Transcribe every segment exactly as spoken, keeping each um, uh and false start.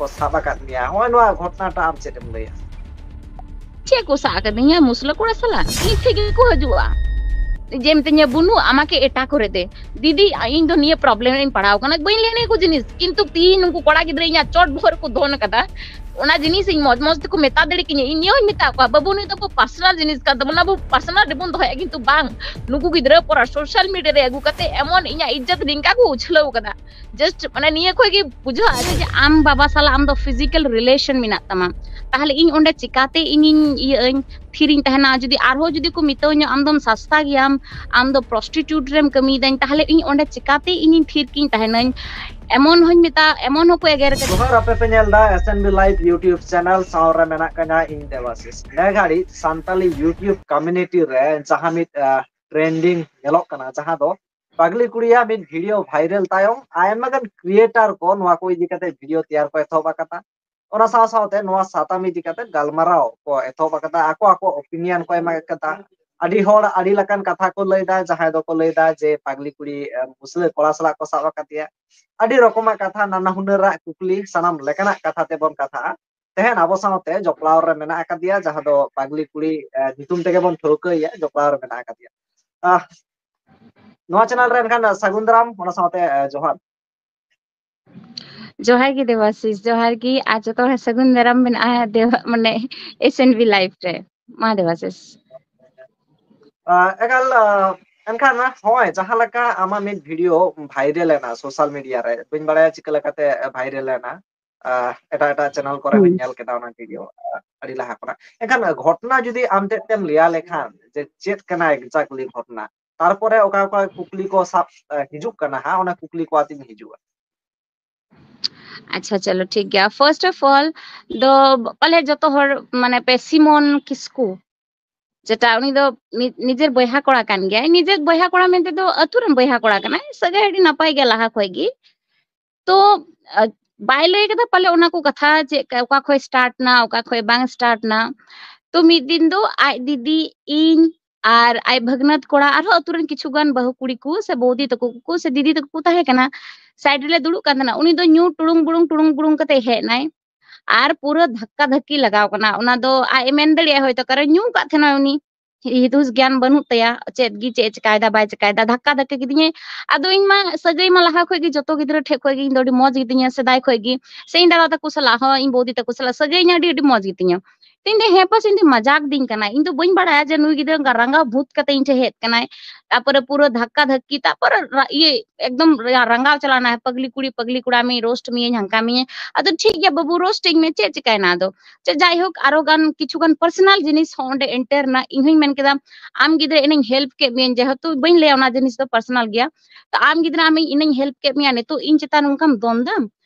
ᱠᱚ ᱥᱟᱵ ᱟᱠᱟᱫ ᱢᱮᱭᱟ, ᱱᱚᱜᱼᱚᱭ ᱱᱚᱣᱟ ᱜᱷᱚᱴᱚᱱᱟᱴᱟᱜ ᱟᱢ ᱪᱮᱫ ᱮᱢ ᱞᱟᱹᱭᱟ? ᱪᱮᱫ ᱠᱚ ᱥᱟᱵ ᱟᱠᱟᱫᱤᱧᱟ ᱢᱩᱥᱞᱟᱹ ᱠᱚᱲᱟ ᱥᱟᱞᱟᱜ? ᱤᱧ ᱴᱷᱮᱡ ᱜᱮᱠᱚ ᱦᱤᱡᱩᱜᱼᱟ, ᱡᱮ ᱢᱤᱛᱟᱹᱧᱟ ᱵᱩᱱᱩ ᱟᱢᱟᱠᱮ ᱮᱴᱟ ᱠᱚᱨᱮ ᱫᱮ ᱫᱤᱫᱤ, ᱤᱧ ᱫᱚ ᱱᱤᱭᱟᱹ problem ᱨᱮᱧ ᱯᱟᱲᱟᱣ ᱠᱟᱱᱟ, ᱵᱟᱹᱧ ᱞᱟᱹᱭ ᱱᱤᱭᱟᱹ ᱠᱚ ᱡᱤᱱᱤᱥ, ᱠᱤᱱᱛᱩ ᱛᱤᱦᱤᱧ ᱱᱩᱠᱩ ᱠᱚᱲᱟ ᱜᱤᱫᱽᱨᱟᱹ ᱤᱧᱟᱹᱜ ᱪᱚᱴ ᱵᱚᱦᱚᱜ ᱨᱮᱠᱚ ᱫᱚᱱ ᱠᱟᱫᱟ᱾ ᱚᱱᱟ ᱡᱤᱱᱤᱥ ᱤᱧ ᱢᱚᱡᱽ ᱢᱚᱡᱽ ᱛᱮᱠᱚ ᱢᱮᱛᱟ ᱫᱟᱲᱮ ᱠᱤᱧᱟ, ᱤᱧ ᱱᱤᱭᱟᱹ ᱦᱚᱧ ᱢᱮᱛᱟ ᱠᱚᱣᱟ, ᱵᱟᱹᱵᱩ ᱱᱩᱭ ᱫᱚ ᱟᱵᱚ personal ᱡᱤᱱᱤᱥ ᱠᱟᱱ ᱛᱟᱵᱚᱱᱟ, ᱟᱵᱚ personal ᱨᱮᱵᱚᱱ ᱫᱚᱦᱚᱭᱟ, ᱠᱤᱱᱛᱩ ᱵᱟᱝ, ᱱᱩᱠᱩ ᱜᱤᱫᱽᱨᱟᱹ ᱯᱚᱨᱟ social media ᱨᱮ ᱟᱹᱜᱩ ᱠᱟᱛᱮ ᱮᱢᱚᱱ ᱤᱧᱟᱹᱜ ᱤᱡᱽᱡᱚᱛ ᱱᱤᱝᱠᱟ ᱠᱚ ᱩᱪᱷᱞᱟᱹᱣ ᱠᱟᱫᱟ, just ᱢᱟᱱᱮ ᱱᱤᱭᱟᱹ ᱠᱷᱚᱡ ᱜᱮ ᱵᱩᱡᱷᱟᱹᱜᱼᱟ ᱡᱮ ᱟᱢ ᱵᱟᱵᱟ ᱥᱟᱞᱟᱜ ᱟᱢ ᱫᱚ physical relation ᱢᱮᱱᱟᱜ ᱛᱟᱢᱟ, ᱛᱟᱦᱞᱮ ᱤᱧ ᱚᱸᱰᱮ ᱪᱤᱠᱟᱛᱮ ᱤᱧᱤᱧ ᱤᱭᱟᱹᱜ ᱟᱹᱧ, ᱛᱷᱤᱨᱤᱧ ᱛᱟᱦᱮᱱᱟ? ᱡᱩᱫᱤ ᱟᱨᱦᱚᱸ ᱡᱩᱫᱤ ᱠᱚ ᱢᱮᱛᱟᱹᱧᱟ ᱟᱢ ᱫᱚᱢ ᱥᱟᱥᱛᱟ ᱜᱮᱭᱟᱢ, ᱟᱢ ᱫᱚ prostitute ᱨᱮᱢ ᱠᱟᱹᱢᱤᱭᱮᱫᱟᱹᱧ, ᱛᱟᱦᱞᱮ ᱤᱧ ᱚᱸᱰᱮ ᱪᱤᱠᱟᱛᱮ ᱤᱧᱤᱧ ᱛᱷᱤᱨ ᱠᱤᱧ ᱛᱟᱦᱮᱱᱟᱹᱧ? ᱮᱢᱚᱱ ᱦᱚᱸᱧ ᱢᱮᱛᱟ, ᱮᱢᱚᱱ ᱦᱚᱸᱠᱚ ᱮᱜᱮᱨ ᱠᱟᱫᱤᱧᱟ᱾ ᱡᱚᱦᱟᱨ ᱜᱮ ᱫᱮᱵᱟᱥᱤᱥ, ᱡᱚᱦᱟᱨ ᱜᱮ, ᱟᱨ ᱡᱚᱛᱚ ᱦᱚᱲ ᱥᱟᱹᱜᱩᱱ ᱫᱟᱨᱟᱢ ᱢᱮᱱᱟᱜᱼᱟ ᱫᱮᱣ-, ᱢᱟᱱᱮ S N B Live ᱨᱮ᱾ ᱢᱟ ᱫᱮᱵᱟᱥᱤᱥ᱾ ᱟᱦ, ᱮᱠᱟᱞ, ᱟᱦ, ᱮᱱᱠᱷᱟᱱ ᱱᱚᱜᱼᱚᱭ ᱡᱟᱦᱟᱸ ᱞᱮᱠᱟ ᱟᱢᱟᱜ ᱢᱤᱫ video viral ᱮᱱᱟ social media ᱨᱮ, ᱵᱟᱹᱧ ᱵᱟᱲᱟᱭᱟ ᱪᱤᱠᱟᱹ ᱞᱮᱠᱟᱛᱮ viral ᱮᱱᱟ, ᱟᱦ, ᱮᱴᱟᱜ ᱮᱴᱟᱜ channel ᱠᱚᱨᱮ ᱦᱚᱸᱧ ᱧᱮᱞ ᱠᱮᱫᱟ ᱚᱱᱟ video, ᱟᱦ, ᱟᱹᱰᱤ ᱞᱟᱦᱟ ᱠᱷᱚᱱᱟᱜ᱾ ᱮᱱᱠᱷᱟᱱ ᱜᱷᱚᱴᱚᱱᱟ ᱡᱩᱫᱤ ᱟᱢ ᱛᱮᱫ ᱛᱮᱢ ᱞᱟᱹᱭᱟ ᱞᱮᱠᱷᱟᱱ ᱡᱮ ᱪᱮᱫ ᱠᱟᱱᱟ exactly ᱜᱷᱚᱴᱚᱱᱟ, ᱛᱟᱨᱯᱚᱨᱮ ᱚᱠᱟ ᱚᱠᱟ ᱠᱩᱠᱞᱤ ᱠᱚ ᱥᱟᱵ, ᱟᱦ, ᱦᱤᱡᱩᱜ ᱠᱟᱱᱟ ᱦᱟᱸᱜ, ᱚᱱᱟ ᱠᱩᱠᱞᱤ ᱠᱚ ᱟᱛᱮᱧ ᱦᱤᱡᱩᱜᱼᱟ᱾ ᱟᱪᱪᱷᱟ, ᱪᱚᱞᱚ ᱴᱷᱤᱠ ᱜᱮᱭᱟ᱾ First of all ᱫᱚ ᱯᱟᱞᱮ ᱡᱚᱛᱚ ᱦᱚᱲ ᱢᱟᱱᱮ ᱯᱮ ᱥᱤᱢᱚᱱ ᱠᱤᱥᱠᱩ, ᱡᱮᱴᱟ ᱩᱱᱤ ᱫᱚ ᱱᱤ-, ᱱᱤᱡᱮᱨ ᱵᱚᱭᱦᱟ ᱠᱚᱲᱟ ᱠᱟᱱ ᱜᱮᱭᱟᱭ, ᱱᱤᱡᱮᱨ ᱵᱚᱭᱦᱟ ᱠᱚᱲᱟ ᱢᱮᱱᱛᱮ ᱫᱚ ᱟᱹᱛᱩ ᱨᱮᱱ ᱵᱚᱭᱦᱟ ᱠᱚᱲᱟ ᱠᱟᱱᱟᱭ, ᱥᱟᱹᱜᱟᱹᱭ ᱟᱹᱰᱤ ᱱᱟᱯᱟᱭ ᱜᱮᱭᱟ ᱞᱟᱦᱟ ᱠᱷᱚᱡ ᱜᱮ᱾ ᱛᱚ ᱟ, ᱵᱟᱭ ᱞᱟᱹᱭ ᱠᱟᱫᱟ ᱯᱟᱞᱮ ᱚᱱᱟ ᱠᱚ ᱠᱟᱛᱷᱟ, ᱪᱮᱫ ᱠᱟ-, ᱚᱠᱟ ᱠᱷᱚᱡ start ᱱᱟ, ᱚᱠᱟ ᱠᱷᱚᱡ ᱵᱟᱝ start ᱱᱟ᱾ ᱛᱚ ᱢᱤᱫ ᱫᱤᱱ ᱫᱚ ᱟᱡ ᱫᱤᱫᱤ, ᱤᱧ ᱟᱨ ᱟᱡ ᱵᱷᱟᱹᱜᱽᱱᱟᱹᱛ ᱠᱚᱲᱟ, ᱟᱨᱦᱚᱸ ᱟᱹᱛᱩ ᱨᱮᱱ ᱠᱤᱪᱷᱩ ᱜᱟᱱ ᱵᱟᱹᱦᱩ ᱠᱩᱲᱤ ᱠᱚ ᱥᱮ ᱵᱳᱣᱫᱤ ᱛᱟᱠᱚ ᱠᱚ ᱥᱮ ᱫᱤᱫᱤ ᱛᱟᱠᱚ ᱠᱚ ᱛᱟᱦᱮᱸ ᱠᱟᱱᱟ᱾ ᱥᱟᱭᱤᱰ ᱨᱮᱞᱮ ᱫᱩᱲᱩᱵ ᱠᱟᱱ ᱛᱟᱦᱮᱱᱟ, ᱩᱱᱤ ᱫᱚ ᱧᱩ ᱴᱩᱲᱩᱝ ᱵᱩᱲᱩᱝ ᱴᱩᱲᱩᱝ ᱵᱩᱲᱩᱝ ᱠᱟᱛᱮ ᱦᱮᱡ ᱮᱱᱟᱭ᱾ ᱟᱨ ᱯᱩᱨᱟᱹ ᱫᱷᱟᱠᱠᱟ ᱫᱷᱟᱹᱠᱠᱤ ᱞᱟᱜᱟᱣ ᱠᱟᱱᱟ᱾ ᱚᱱᱟ ᱫᱚ ᱟᱡ ᱮ ᱢᱮᱱ ᱫᱟᱲᱮᱭᱟᱜᱼᱟ ᱦᱚᱭᱛᱳ, ᱠᱟᱨᱚᱱ ᱧᱩ ᱠᱟᱜ ᱛᱟᱦᱮᱱᱟᱭ ᱩᱱᱤ, ᱦᱤᱫᱩᱥ ᱜᱮᱭᱟᱱ ᱵᱟᱹᱱᱩᱜ ᱛᱟᱭᱟ, ᱪᱮᱫ ᱜᱮ ᱪᱮᱫ ᱮ ᱪᱮᱠᱟᱭᱮᱫᱟ ᱵᱟᱭ ᱪᱮᱠᱟᱭᱮᱫᱟ, ᱫᱷᱟᱠᱠᱟ ᱫᱷᱟᱹᱠᱠᱤ ᱠᱤᱫᱤᱧᱟᱭ᱾ ᱟᱫᱚ ᱤᱧ ᱢᱟ ᱥᱟᱹᱜᱟᱹᱭ ᱢᱟ ᱞᱟᱦᱟ ᱠᱷᱚᱡ ᱜᱮ, ᱡᱚᱛᱚ ᱜᱤᱫᱽᱨᱟᱹ ᱴᱷᱮᱡ ᱠᱷᱚᱡ ᱜᱮ ᱤᱧ ᱫᱚ ᱟᱹᱰᱤ ᱢᱚᱡᱽ ᱜᱮᱛᱤᱧᱟ, ᱥᱮᱫᱟᱭ ᱠᱷᱚᱡ ᱜᱮ, ᱥᱮ ᱤᱧ ᱫᱟᱫᱟ ᱛᱟᱠᱚ ᱥᱟᱞᱟᱜ ᱦᱚᱸ, ᱤᱧ ᱵᱟᱹᱵᱩ ᱛᱟᱠᱚ ᱥᱟᱞᱟᱜ ᱥᱟᱹᱜᱟᱹᱭ ᱤᱧ ᱟᱹᱰᱤ, ᱟᱹᱰᱤ ᱢᱚᱡᱽ ᱜᱮᱛᱤᱧᱟ᱾ ᱛᱚ ᱤᱧ ᱫᱚ ᱦᱮᱸ ᱯᱟᱥᱮ ᱤᱧ ᱫᱚ ᱢᱟᱡᱟᱠ ᱫᱤᱧ ᱠᱟᱱᱟ, ᱤᱧ ᱫᱚ ᱵᱟᱹᱧ ᱵᱟᱲᱟᱭᱟ ᱡᱮ ᱱᱩᱭ ᱜᱤᱫᱽᱨᱟᱹ ᱚᱱᱠᱟ ᱨᱟᱸᱜᱟᱣ ᱵᱷᱩᱛ ᱠᱟᱛᱮ ᱤᱧ ᱴᱷᱮᱡ ᱦᱮᱡ ᱠᱟᱱᱟᱭ᱾ ᱛᱟᱯᱚᱨᱮ ᱯᱩᱨᱟᱹ ᱫᱷᱟᱠᱠᱟ ᱫᱷᱟᱹᱠᱠᱤ, ᱛᱟᱯᱚᱨᱮ ᱨᱟ-, ᱤᱭᱟᱹ ᱮᱠᱫᱚᱢ ᱨᱟ-, ᱨᱟᱸᱜᱟᱣ ᱪᱟᱞᱟᱣ ᱱᱟᱭ, "ᱯᱟᱜᱽᱞᱤ ᱠᱩᱲᱤ, ᱯᱟᱜᱽᱞᱤ ᱠᱚᱲᱟ, ᱢᱤᱧ ᱨᱳᱥᱴ ᱢᱤᱭᱟᱹᱧ, ᱦᱟᱱᱠᱟ ᱢᱤᱭᱟᱹᱧ, ᱟᱫᱚ ᱴᱷᱤᱠ ᱜᱮᱭᱟ ᱵᱟᱹᱵᱩ, ᱨᱳᱥᱴ ᱤᱧ ᱢᱮ, ᱪᱮᱫ ᱪᱤᱠᱟᱭᱱᱟ?" ᱟᱫᱚ ᱪᱮᱫ, ᱡᱟᱭᱦᱳᱠ, ᱟᱨᱚ ᱜᱟᱱ ᱠᱤᱪᱷᱩ ᱜᱟᱱ ᱯᱟᱨᱥᱚᱱᱟᱞ ᱡᱤᱱᱤᱥ ᱦᱚᱸ ᱚᱸᱰᱮ ᱮᱱᱴᱟᱨ ᱱᱟ᱾ ᱤᱧ ᱦᱚᱸᱧ ᱢᱮᱱ ᱠᱮᱫᱟ, "ᱟᱢ ᱜᱤᱫᱽᱨᱟᱹ ᱮᱱᱟᱧ ᱦᱮᱞᱯ ᱠᱮᱫ ᱢᱮᱭᱟᱧ, ᱡᱮᱦᱮᱛᱩ ᱵᱟᱹᱧ ᱞᱟᱹᱭᱟ ᱚᱱᱟ ᱡᱤᱱᱤᱥ ᱫᱚ ᱯᱟᱨᱥᱚᱱᱟᱞ ᱜᱮᱭᱟ, ᱛᱚ ᱟᱢ ᱜᱤᱫᱽᱨᱟᱹ ᱟᱢ ᱤᱧ ᱮᱱᱟᱧ ᱦᱮᱞᱯ ᱠᱮᱫ ᱢᱮᱭᱟ, ᱱᱤᱛᱚᱜ ᱤᱧ ᱪᱮᱛᱟᱱ ᱱᱚᱝᱠᱟᱢ ᱫᱚᱱ ᱫᱟ?"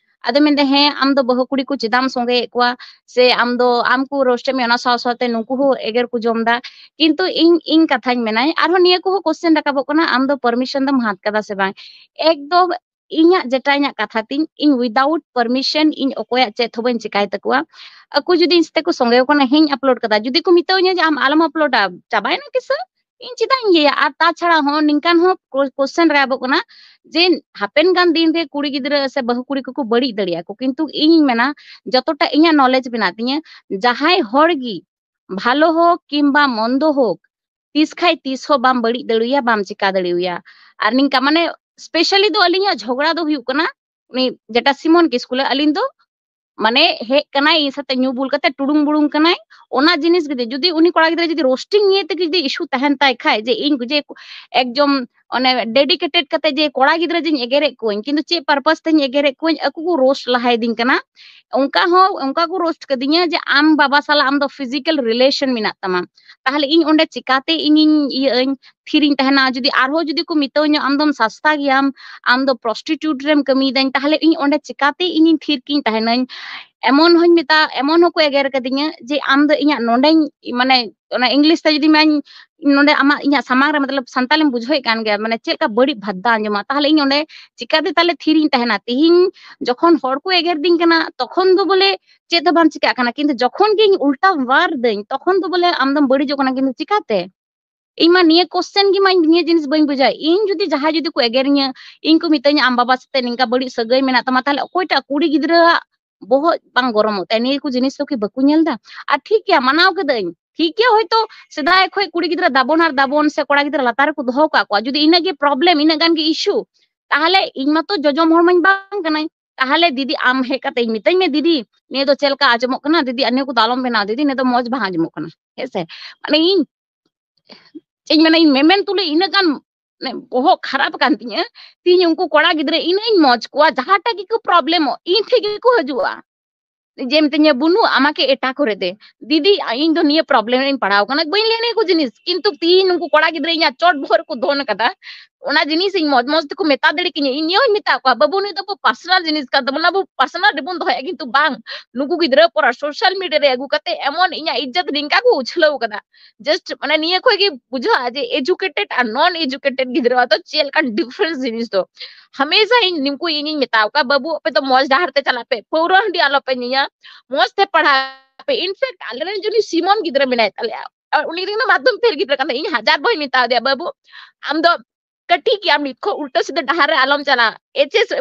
ᱟᱫᱚ ᱢᱮᱱᱫᱟ, "ᱦᱮᱸ, ᱟᱢ ᱫᱚ ᱵᱟᱹᱦᱩ ᱠᱩᱲᱤ ᱠᱚ ᱪᱮᱫᱟᱜ ᱮᱢ ᱥᱚᱸᱜᱮᱭᱮᱫ ᱠᱚᱣᱟ, ᱥᱮ ᱟᱢ ᱫᱚ, ᱟᱢ ᱠᱚ ᱨᱳᱥᱴ ᱮᱫ ᱢᱮᱭᱟ, ᱚᱱᱟ ᱥᱟᱶ ᱥᱟᱶᱛᱮ ᱱᱩᱠᱩ ᱦᱚᱸ ᱮᱜᱮᱨ ᱠᱚ ᱡᱚᱢ ᱫᱟ?" ᱠᱤᱱᱛᱩ ᱤᱧ, ᱤᱧ ᱠᱟᱛᱷᱟᱧ ᱢᱮᱱᱟᱧ, ᱟᱨᱦᱚᱸ ᱱᱤᱭᱟᱹ ᱠᱚᱦᱚᱸ ᱠᱚᱥᱪᱮᱱ ᱨᱟᱠᱟᱵᱚᱜ ᱠᱟᱱᱟ, "ᱟᱢ ᱫᱚ ᱯᱟᱨᱢᱤᱥᱚᱱ ᱫᱚᱢ ᱦᱟᱛ ᱠᱟᱫᱟ ᱥᱮ ᱵᱟᱝ?" ᱮᱠᱫᱚᱢ ᱤᱧᱟᱹᱜ ᱡᱮᱴᱟ ᱤᱧᱟᱹᱜ ᱠᱟᱛᱷᱟ ᱛᱤᱧ, ᱤᱧ without permission ᱤᱧ ᱚᱠᱚᱭᱟᱜ ᱪᱮᱫ ᱦᱚᱸ ᱵᱟᱹᱧ ᱪᱮᱠᱟᱭ ᱛᱟᱠᱚᱣᱟ᱾ ᱟᱠᱚ ᱡᱩᱫᱤ ᱤᱧ ᱥᱟᱛᱮ ᱠᱚ ᱥᱚᱸᱜᱮ ᱠᱟᱱᱟ, ᱦᱮᱸᱧ ᱟᱯᱞᱳᱰ ᱠᱟᱫᱟ, ᱡᱩᱫᱤ ᱠᱚ ᱢᱮᱛᱟᱹᱧᱟ ᱡᱮ, "ᱟᱢ ᱟᱞᱚᱢ ᱟᱯᱞᱳᱰᱟ, ᱪᱟᱵᱟᱭᱮᱱᱟ ᱠᱤᱥᱟᱹ, ᱤᱧ ᱪᱮᱫᱟᱜ ᱤᱧ ᱤᱭᱟᱹᱭᱟ?" ᱟᱨ ᱛᱟᱪᱷᱟᱲᱟ ᱦᱚᱸ ᱱᱤᱝᱠᱟᱱ ᱦᱚᱸ ᱠᱚ-, ᱠᱚᱥᱪᱮᱱ ᱨᱟᱠᱟᱵᱚᱜ ᱠᱟᱱᱟ ᱡᱮ ᱦᱟᱯᱮᱱ ᱜᱟᱱ ᱫᱤᱱ ᱨᱮ ᱠᱩᱲᱤ ᱜᱤᱫᱽᱨᱟᱹ ᱥᱮ ᱵᱟᱹᱦᱩ ᱠᱩᱲᱤ ᱠᱚᱠᱚ ᱵᱟᱹᱲᱤᱡ ᱫᱟᱲᱮᱭᱟᱜᱼᱟ ᱠᱚ, ᱠᱤᱱᱛᱩ ᱤᱧᱤᱧ ᱢᱮᱱᱟ, ᱡᱚᱛᱚᱴᱟ ᱤᱧᱟᱹᱜ ᱱᱚᱞᱮᱡᱽ ᱢᱮᱱᱟᱜ ᱛᱤᱧᱟᱹ, ᱡᱟᱦᱟᱸᱭ ᱦᱚᱲ ᱜᱮ ᱵᱷᱟᱞᱚ ᱦᱳᱠ ᱠᱤᱝᱵᱟ ᱢᱚᱱᱫᱚ ᱦᱳᱠ, ᱛᱤᱥ ᱠᱷᱟᱡ ᱛᱤᱥ ᱦᱚᱸ ᱵᱟᱢ ᱵᱟᱹᱲᱤᱡ ᱫᱟᱲᱮᱣᱟᱭᱟ, ᱵᱟᱢ ᱪᱤᱠᱟ ᱫᱟᱲᱮᱣᱟᱭᱟ᱾ ᱟᱨ ᱱᱤᱝᱠᱟ ᱢᱟᱱᱮ specially ᱫᱚ ᱟᱹᱞᱤᱧᱟᱜ ᱡᱷᱚᱜᱽᱲᱟ ᱫᱚ ᱦᱩᱭᱩᱜ ᱠᱟᱱᱟ, ᱩᱱᱤ ᱡᱮᱴᱟ ᱥᱤᱢᱚᱱ ᱠᱤᱥᱠᱩ ᱞᱮ, ᱟᱹᱞᱤᱧ ᱫᱚ ᱢᱟᱱᱮ ᱦᱮᱡ ᱠᱟᱱᱟᱭ ᱤᱧ ᱥᱟᱛᱮ ᱧᱩ ᱵᱩᱞ ᱠᱟᱛᱮ ᱴᱩᱲᱩᱝ ᱵᱩᱲᱩᱝ ᱠᱟᱱᱟᱭ, ᱚᱱᱟ ᱡᱤᱱᱤᱥ ᱜᱮ᱾ ᱡᱩᱫᱤ ᱩᱱᱤ ᱠᱚᱲᱟ ᱜᱤᱫᱽᱨᱟᱹ ᱡᱩᱫᱤ ᱨᱳᱥᱴᱤᱝ ᱱᱤᱭᱮ ᱛᱮᱜᱮ ᱡᱩᱫᱤ ᱤᱥᱩ ᱛᱟᱦᱮᱱ ᱛᱟᱭ ᱠᱷᱟᱡ ᱡᱮ ᱤᱧ ᱡᱮ ᱮᱠᱫᱚᱢ ᱚᱱᱮ ᱰᱮᱰᱤᱠᱮᱴᱮᱰ ᱠᱟᱛᱮ ᱡᱮ ᱠᱚᱲᱟ ᱜᱤᱫᱽᱨᱟᱹ ᱡᱮᱧ ᱮᱜᱮᱨᱮᱫ ᱠᱚᱣᱟᱹᱧ, ᱠᱤᱱᱛᱩ ᱪᱮᱫ ᱯᱟᱨᱯᱟᱥ ᱛᱮᱧ ᱮᱜᱮᱨᱮᱫ ᱠᱚᱣᱟᱹᱧ, ᱟᱠᱚ ᱠᱚ ᱨᱳᱥᱴ ᱞᱟᱦᱟᱭᱤᱫᱤᱧ ᱠᱟᱱᱟ, ᱚᱱᱠᱟ ᱦᱚᱸ, ᱚᱱᱠᱟ ᱠᱚ ᱨᱳᱥᱴ ᱠᱟᱫᱤᱧᱟ ᱡᱮ ᱟᱢ ᱵᱟᱵᱟ ᱥᱟᱞᱟᱜ ᱟᱢ ᱫᱚ ᱯᱷᱤᱡᱤᱠᱟᱞ ᱨᱤᱞᱮᱥᱚᱱ ᱢᱮᱱᱟᱜ ᱛᱟᱢᱟ, ᱛᱟᱦᱞᱮ ᱤᱧ ᱚᱸᱰᱮ ᱪᱤᱠᱟᱛᱮ ᱤᱧᱤᱧ ᱤᱭᱟᱹᱜ ᱟᱹᱧ, ᱛᱷᱤᱨᱤᱧ ᱛᱟᱦᱮᱱᱟ? ᱡᱩᱫᱤ ᱟᱨᱦᱚᱸ ᱡᱩᱫᱤ ᱠᱚ ᱢᱮᱛᱟᱹᱧᱟ ᱟᱢ ᱫᱚᱢ ᱥᱟᱥᱛᱟ ᱜᱮᱭᱟᱢ, ᱟᱢ ᱫᱚ ᱯᱨᱚᱥᱴᱤᱴᱤᱭᱩᱴ ᱨᱮᱢ ᱠᱟᱹᱢᱤᱭᱮᱫᱟᱹᱧ, ᱛᱟᱦᱞᱮ ᱤᱧ ᱚᱸᱰᱮ ᱪᱤᱠᱟᱛᱮ ᱤᱧᱤᱧ ᱛᱷᱤᱨ ᱠᱤᱧ ᱛᱟᱦᱮᱱᱟᱹᱧ? ᱮᱢᱚᱱ ᱦᱚᱸᱧ ᱢᱮᱛᱟ, ᱮᱢᱚᱱ ᱦᱚᱸᱠᱚ ᱮᱜᱮᱨ ᱠᱟᱫᱤᱧᱟ ᱡᱮ ᱟᱢ ᱫᱚ ᱤᱧᱟᱹᱜ ᱱᱚᱰᱮᱧ, ᱢᱟᱱᱮ ᱚᱱᱟ ᱤᱝᱞᱤᱥ ᱛᱮ ᱡᱩᱫᱤ ᱢᱮᱱᱟᱹᱧ, ᱱᱚᱰᱮ ᱟᱢᱟᱜ ᱤᱧᱟᱹᱜ ᱥᱟᱢᱟᱝ ᱨᱮ, ᱢᱚᱛᱞᱚᱵ ᱥᱟᱱᱛᱟᱞᱤᱢ ᱵᱩᱡᱷᱟᱹᱣᱮᱫ ᱠᱟᱱ ᱜᱮᱭᱟ, ᱢᱟᱱᱮ ᱪᱮᱫ ᱞᱮᱠᱟ ᱵᱟᱹᱲᱤᱡ ᱵᱷᱟᱫᱫᱟ ᱟᱸᱡᱚᱢᱟ, ᱛᱟᱦᱞᱮ ᱤᱧ ᱚᱸᱰᱮ ᱪᱤᱠᱟᱛᱮ ᱛᱟᱦᱞᱮ ᱛᱷᱤᱨᱤᱧ ᱛᱟᱦᱮᱱᱟ? ᱛᱤᱦᱤᱧ ᱡᱚᱠᱷᱚᱱ ᱦᱚᱲ ᱠᱚ ᱮᱜᱮᱨ ᱫᱤᱧ ᱠᱟᱱᱟ ᱛᱚᱠᱷᱚᱱ ᱫᱚ ᱵᱚᱞᱮ ᱪᱮᱫ ᱦᱚᱸ ᱵᱟᱝ ᱪᱤᱠᱟᱜ ᱠᱟᱱᱟ, ᱠᱤᱱᱛᱩ ᱡᱚᱠᱷᱚᱱ ᱜᱮ ᱤᱧ ᱩᱞᱴᱟ ᱣᱟᱨ ᱫᱟᱹᱧ ᱛᱚᱠᱷᱚᱱ ᱫᱚ ᱵᱚᱞᱮ ᱟᱢ ᱫᱚᱢ ᱵᱟᱹᱲᱤᱡᱚᱜ ᱠᱟᱱᱟ, ᱠᱤᱱᱛᱩ ᱪᱤᱠᱟᱛᱮ? ᱤᱧ ᱢᱟ ᱱᱤᱭᱟᱹ question ᱜᱮ ᱢᱟ ᱤᱧ ᱱᱤᱭᱟᱹ ᱡᱤᱱᱤᱥ ᱵᱟᱹᱧ ᱵᱩᱡᱷᱟᱹᱣᱟ᱾ ᱤᱧ ᱡᱩᱫᱤ ᱡᱟᱦᱟᱸᱭ ᱡᱩᱫᱤ ᱠᱚ ᱮᱜᱮᱨᱤᱧᱟ, ᱤᱧ ᱠᱚ ᱢᱤᱛᱟᱹᱧᱟ, "ᱟᱢ ᱵᱟᱵᱟ ᱥᱟᱛᱮ ᱱᱤᱝᱠᱟ ᱵᱟᱹᱲᱤᱡ ᱥᱟᱹᱜᱟᱹᱭ ᱢᱮᱱᱟᱜ ᱛᱟᱢᱟ", ᱛᱟᱦᱞᱮ ᱚᱠᱚᱭᱴᱟᱜ ᱠᱩᱲᱤ ᱜᱤᱫᱽᱨᱟᱹᱣᱟᱜ ᱵᱚᱦᱚᱜ ᱵᱟᱝ ᱜᱚᱨᱚᱢᱚᱜ ᱛᱟᱭᱟ ᱱᱤᱭᱟᱹ ᱠᱚ ᱡᱤᱱᱤᱥ ᱫᱚ? ᱠᱤ ᱵᱟᱠᱚ ᱧᱮᱞ ᱮᱫᱟ? ᱟᱨ ᱴᱷᱤᱠ ᱜᱮᱭᱟ, ᱢᱟᱱᱟᱣ ᱠᱟᱹᱫᱟᱹᱧ, ᱴᱷᱤᱠ ᱜᱮᱭᱟ, ᱦᱚᱭᱛᱳ ᱥᱮᱫᱟᱭ ᱠᱷᱚᱱ ᱠᱩᱲᱤ ᱜᱤᱫᱽᱨᱟᱹ ᱫᱟᱵᱚᱱ ᱟᱨ ᱫᱟᱵᱚᱱ ᱥᱮ ᱠᱚᱲᱟ ᱜᱤᱫᱽᱨᱟᱹ ᱞᱟᱛᱟᱨ ᱨᱮᱠᱚ ᱫᱚᱦᱚ ᱠᱟᱜ ᱠᱚᱣᱟ, ᱡᱩᱫᱤ ᱤᱱᱟᱹᱜ ᱜᱮ problem, ᱤᱱᱟᱹᱜ ᱜᱟᱱ ᱜᱮ issue, ᱛᱟᱦᱞᱮ ᱤᱧ ᱢᱟᱛᱚ ᱡᱚᱡᱚᱢ ᱦᱚᱲ ᱢᱟᱧ ᱵᱟᱝ ᱠᱟᱱᱟᱧ᱾ ᱛᱟᱦᱞᱮ ᱫᱤᱫᱤ, ᱟᱢ ᱦᱮᱡ ᱠᱟᱛᱮ ᱤᱧ ᱢᱤᱛᱟᱹᱧ ᱢᱮ, "ᱫᱤᱫᱤ, ᱱᱤᱭᱟᱹ ᱫᱚ ᱪᱮᱫ ᱞᱮᱠᱟ ᱟᱸᱡᱚᱢᱚᱜ ᱠᱟᱱᱟ? ᱫᱤᱫᱤ, ᱟᱨ ᱱᱤᱭᱟᱹ ᱠᱚᱫᱚ ᱟᱞᱚᱢ ᱵᱮᱱᱟᱣ, ᱫᱤᱫᱤ, ᱱᱤᱭᱟᱹ ᱫᱚ ᱢᱚᱡᱽ ᱵᱟᱝ ᱟᱸᱡᱚᱢᱚᱜ ᱠᱟᱱᱟ", ᱦᱮᱸ ᱥᱮ? ᱢᱟᱱᱮ ᱤᱧ ᱪᱮᱫ ᱤᱧ ᱢᱮᱱᱟ, ᱤᱧ ᱢᱮᱢᱮᱱ ᱛᱩᱞᱩᱡ ᱤᱱᱟᱹᱜ ᱜᱟᱱ, ᱢᱟᱱᱮ, ᱵᱚᱦᱚᱜ ᱠᱷᱟᱨᱟᱯ ᱟᱠᱟᱱ ᱛᱤᱧᱟᱹ᱾ ᱛᱤᱦᱤᱧ ᱩᱱᱠᱩ ᱠᱚᱲᱟ ᱜᱤᱫᱽᱨᱟᱹ ᱤᱱᱟᱹᱜ ᱤᱧ ᱢᱚᱡᱽ ᱠᱚᱣᱟ, ᱡᱟᱦᱟᱸᱴᱟᱜ ᱜᱮᱠᱚ problemᱚᱜ, ᱤᱧ ᱴᱷᱮᱡ ᱜᱮᱠᱚ ᱦᱤᱡᱩᱜᱼᱟ᱾ ᱡᱮ ᱢᱤᱛᱟᱹᱧᱟ, "ᱵᱩᱱᱩ, ᱟᱢᱟᱠᱮ ᱮᱴᱟ ᱠᱚᱨᱮ ᱫᱮ, ᱫᱤᱫᱤ, ᱤᱧ ᱫᱚ ᱱᱤᱭᱟᱹ problem ᱨᱮᱧ ᱯᱟᱲᱟᱣ ᱠᱟᱱᱟ", ᱵᱟᱹᱧ ᱞᱟᱹᱭᱟ ᱱᱤᱭᱟᱹ ᱠᱚ ᱡᱤᱱᱤᱥ, ᱠᱤᱱᱛᱩ ᱛᱤᱦᱤᱧ ᱱᱩᱠᱩ ᱠᱚᱲᱟ ᱜᱤᱫᱽᱨᱟᱹ ᱤᱧᱟᱹᱜ ᱪᱚᱴ ᱵᱚᱦᱚᱜ ᱨᱮᱠᱚ ᱫᱚᱱ ᱠᱟᱫᱟ, ᱚᱱᱟ ᱡᱤᱱᱤᱥ ᱤᱧ ᱢᱚᱡᱽ ᱢᱚᱡᱽ ᱛᱮᱠᱚ ᱢᱮᱛᱟ ᱫᱟᱲᱮ ᱠᱤᱧᱟᱹ, ᱤᱧ ᱱᱤᱭᱟᱹ ᱦᱚᱸᱧ ᱢᱮᱛᱟ ᱠᱚᱣᱟ, "ᱵᱟᱹᱵᱩ, ᱱᱩᱭ ᱫᱚ ᱟᱵᱚ personal ᱡᱤᱱᱤᱥ ᱠᱟᱱ ᱛᱟᱵᱚᱱᱟ, ᱟᱵᱚ personal ᱨᱮᱵᱚᱱ ᱫᱚᱦᱚᱭᱟ", ᱠᱤᱱᱛᱩ ᱵᱟᱝ, ᱱᱩᱠᱩ ᱜᱤᱫᱽᱨᱟᱹ ᱯᱚᱨᱟ social media ᱨᱮ ᱟᱹᱜᱩ ᱠᱟᱛᱮ ᱮᱢᱚᱱ ᱤᱧᱟᱹᱜ ᱤᱡᱽᱡᱚᱛ ᱱᱤᱝᱠᱟ ᱠᱚ ᱩᱪᱷᱞᱟᱹᱣ ᱠᱟᱫᱟ, just ᱢᱟᱱᱮ ᱱᱤᱭᱟᱹ ᱠᱷᱚᱡ ᱜᱮ ᱵᱩᱡᱷᱟᱹᱜᱼᱟ ᱡᱮ educated ᱟᱨ non educated ᱜᱤᱫᱽᱨᱟᱹ ᱫᱚ ᱪᱮᱫ ᱞᱮᱠᱟᱱ difference ᱡᱤᱱᱤᱥ ᱫᱚ᱾ ᱦᱟᱢᱮᱥᱟ ᱤᱧ ᱱᱩᱠᱩ ᱤᱧᱤᱧ ᱢᱮᱛᱟᱣ ᱠᱚᱣᱟ, "ᱵᱟᱹᱵᱩ, ᱟᱯᱮ ᱫᱚ ᱢᱚᱡᱽ ᱰᱟᱦᱟᱨ ᱛᱮ ᱪᱟᱞᱟᱜ ᱯᱮ, ᱯᱟᱹᱣᱨᱟᱹ ᱦᱟᱺᱰᱤ ᱟᱞᱚᱯᱮ ᱧᱩᱭᱟ, ᱢᱚᱡᱽ ᱛᱮ ᱯᱟᱲᱦᱟᱜ ᱯᱮ᱾" In fact, ᱟᱞᱮᱨᱮᱱ ᱡᱩᱱᱤ ᱥᱤᱢᱚᱱ ᱜᱤᱫᱽᱨᱟᱹ ᱢᱮᱱᱟᱭ ᱛᱟᱞᱮᱭᱟ, ᱟᱨ ᱩᱱᱤ ᱫᱚ ᱢᱟᱫᱽᱫᱷᱚᱢ ᱯᱷᱮᱞ ᱜᱤᱫᱽᱨᱟᱹ ᱠᱟᱱ ᱛᱟᱭᱟ, ᱤᱧ ᱦᱟᱡᱟᱨ ᱵᱟᱨ ᱤᱧ ᱢᱮᱛᱟ ᱫᱮᱭᱟ, "ᱵᱟᱹᱵᱩ, ᱟᱢ ᱫᱚ ᱠᱟᱹᱴᱤᱡ ᱜᱮᱭᱟᱢ, ᱱᱤᱛ ᱠᱷᱚᱱ ᱩᱞᱴᱟᱹ ᱥᱤᱫᱷᱟᱹ ᱰᱟᱦᱟᱨ ᱨᱮ ᱟᱞᱚᱢ ᱪᱟᱞᱟᱜᱼᱟ, H S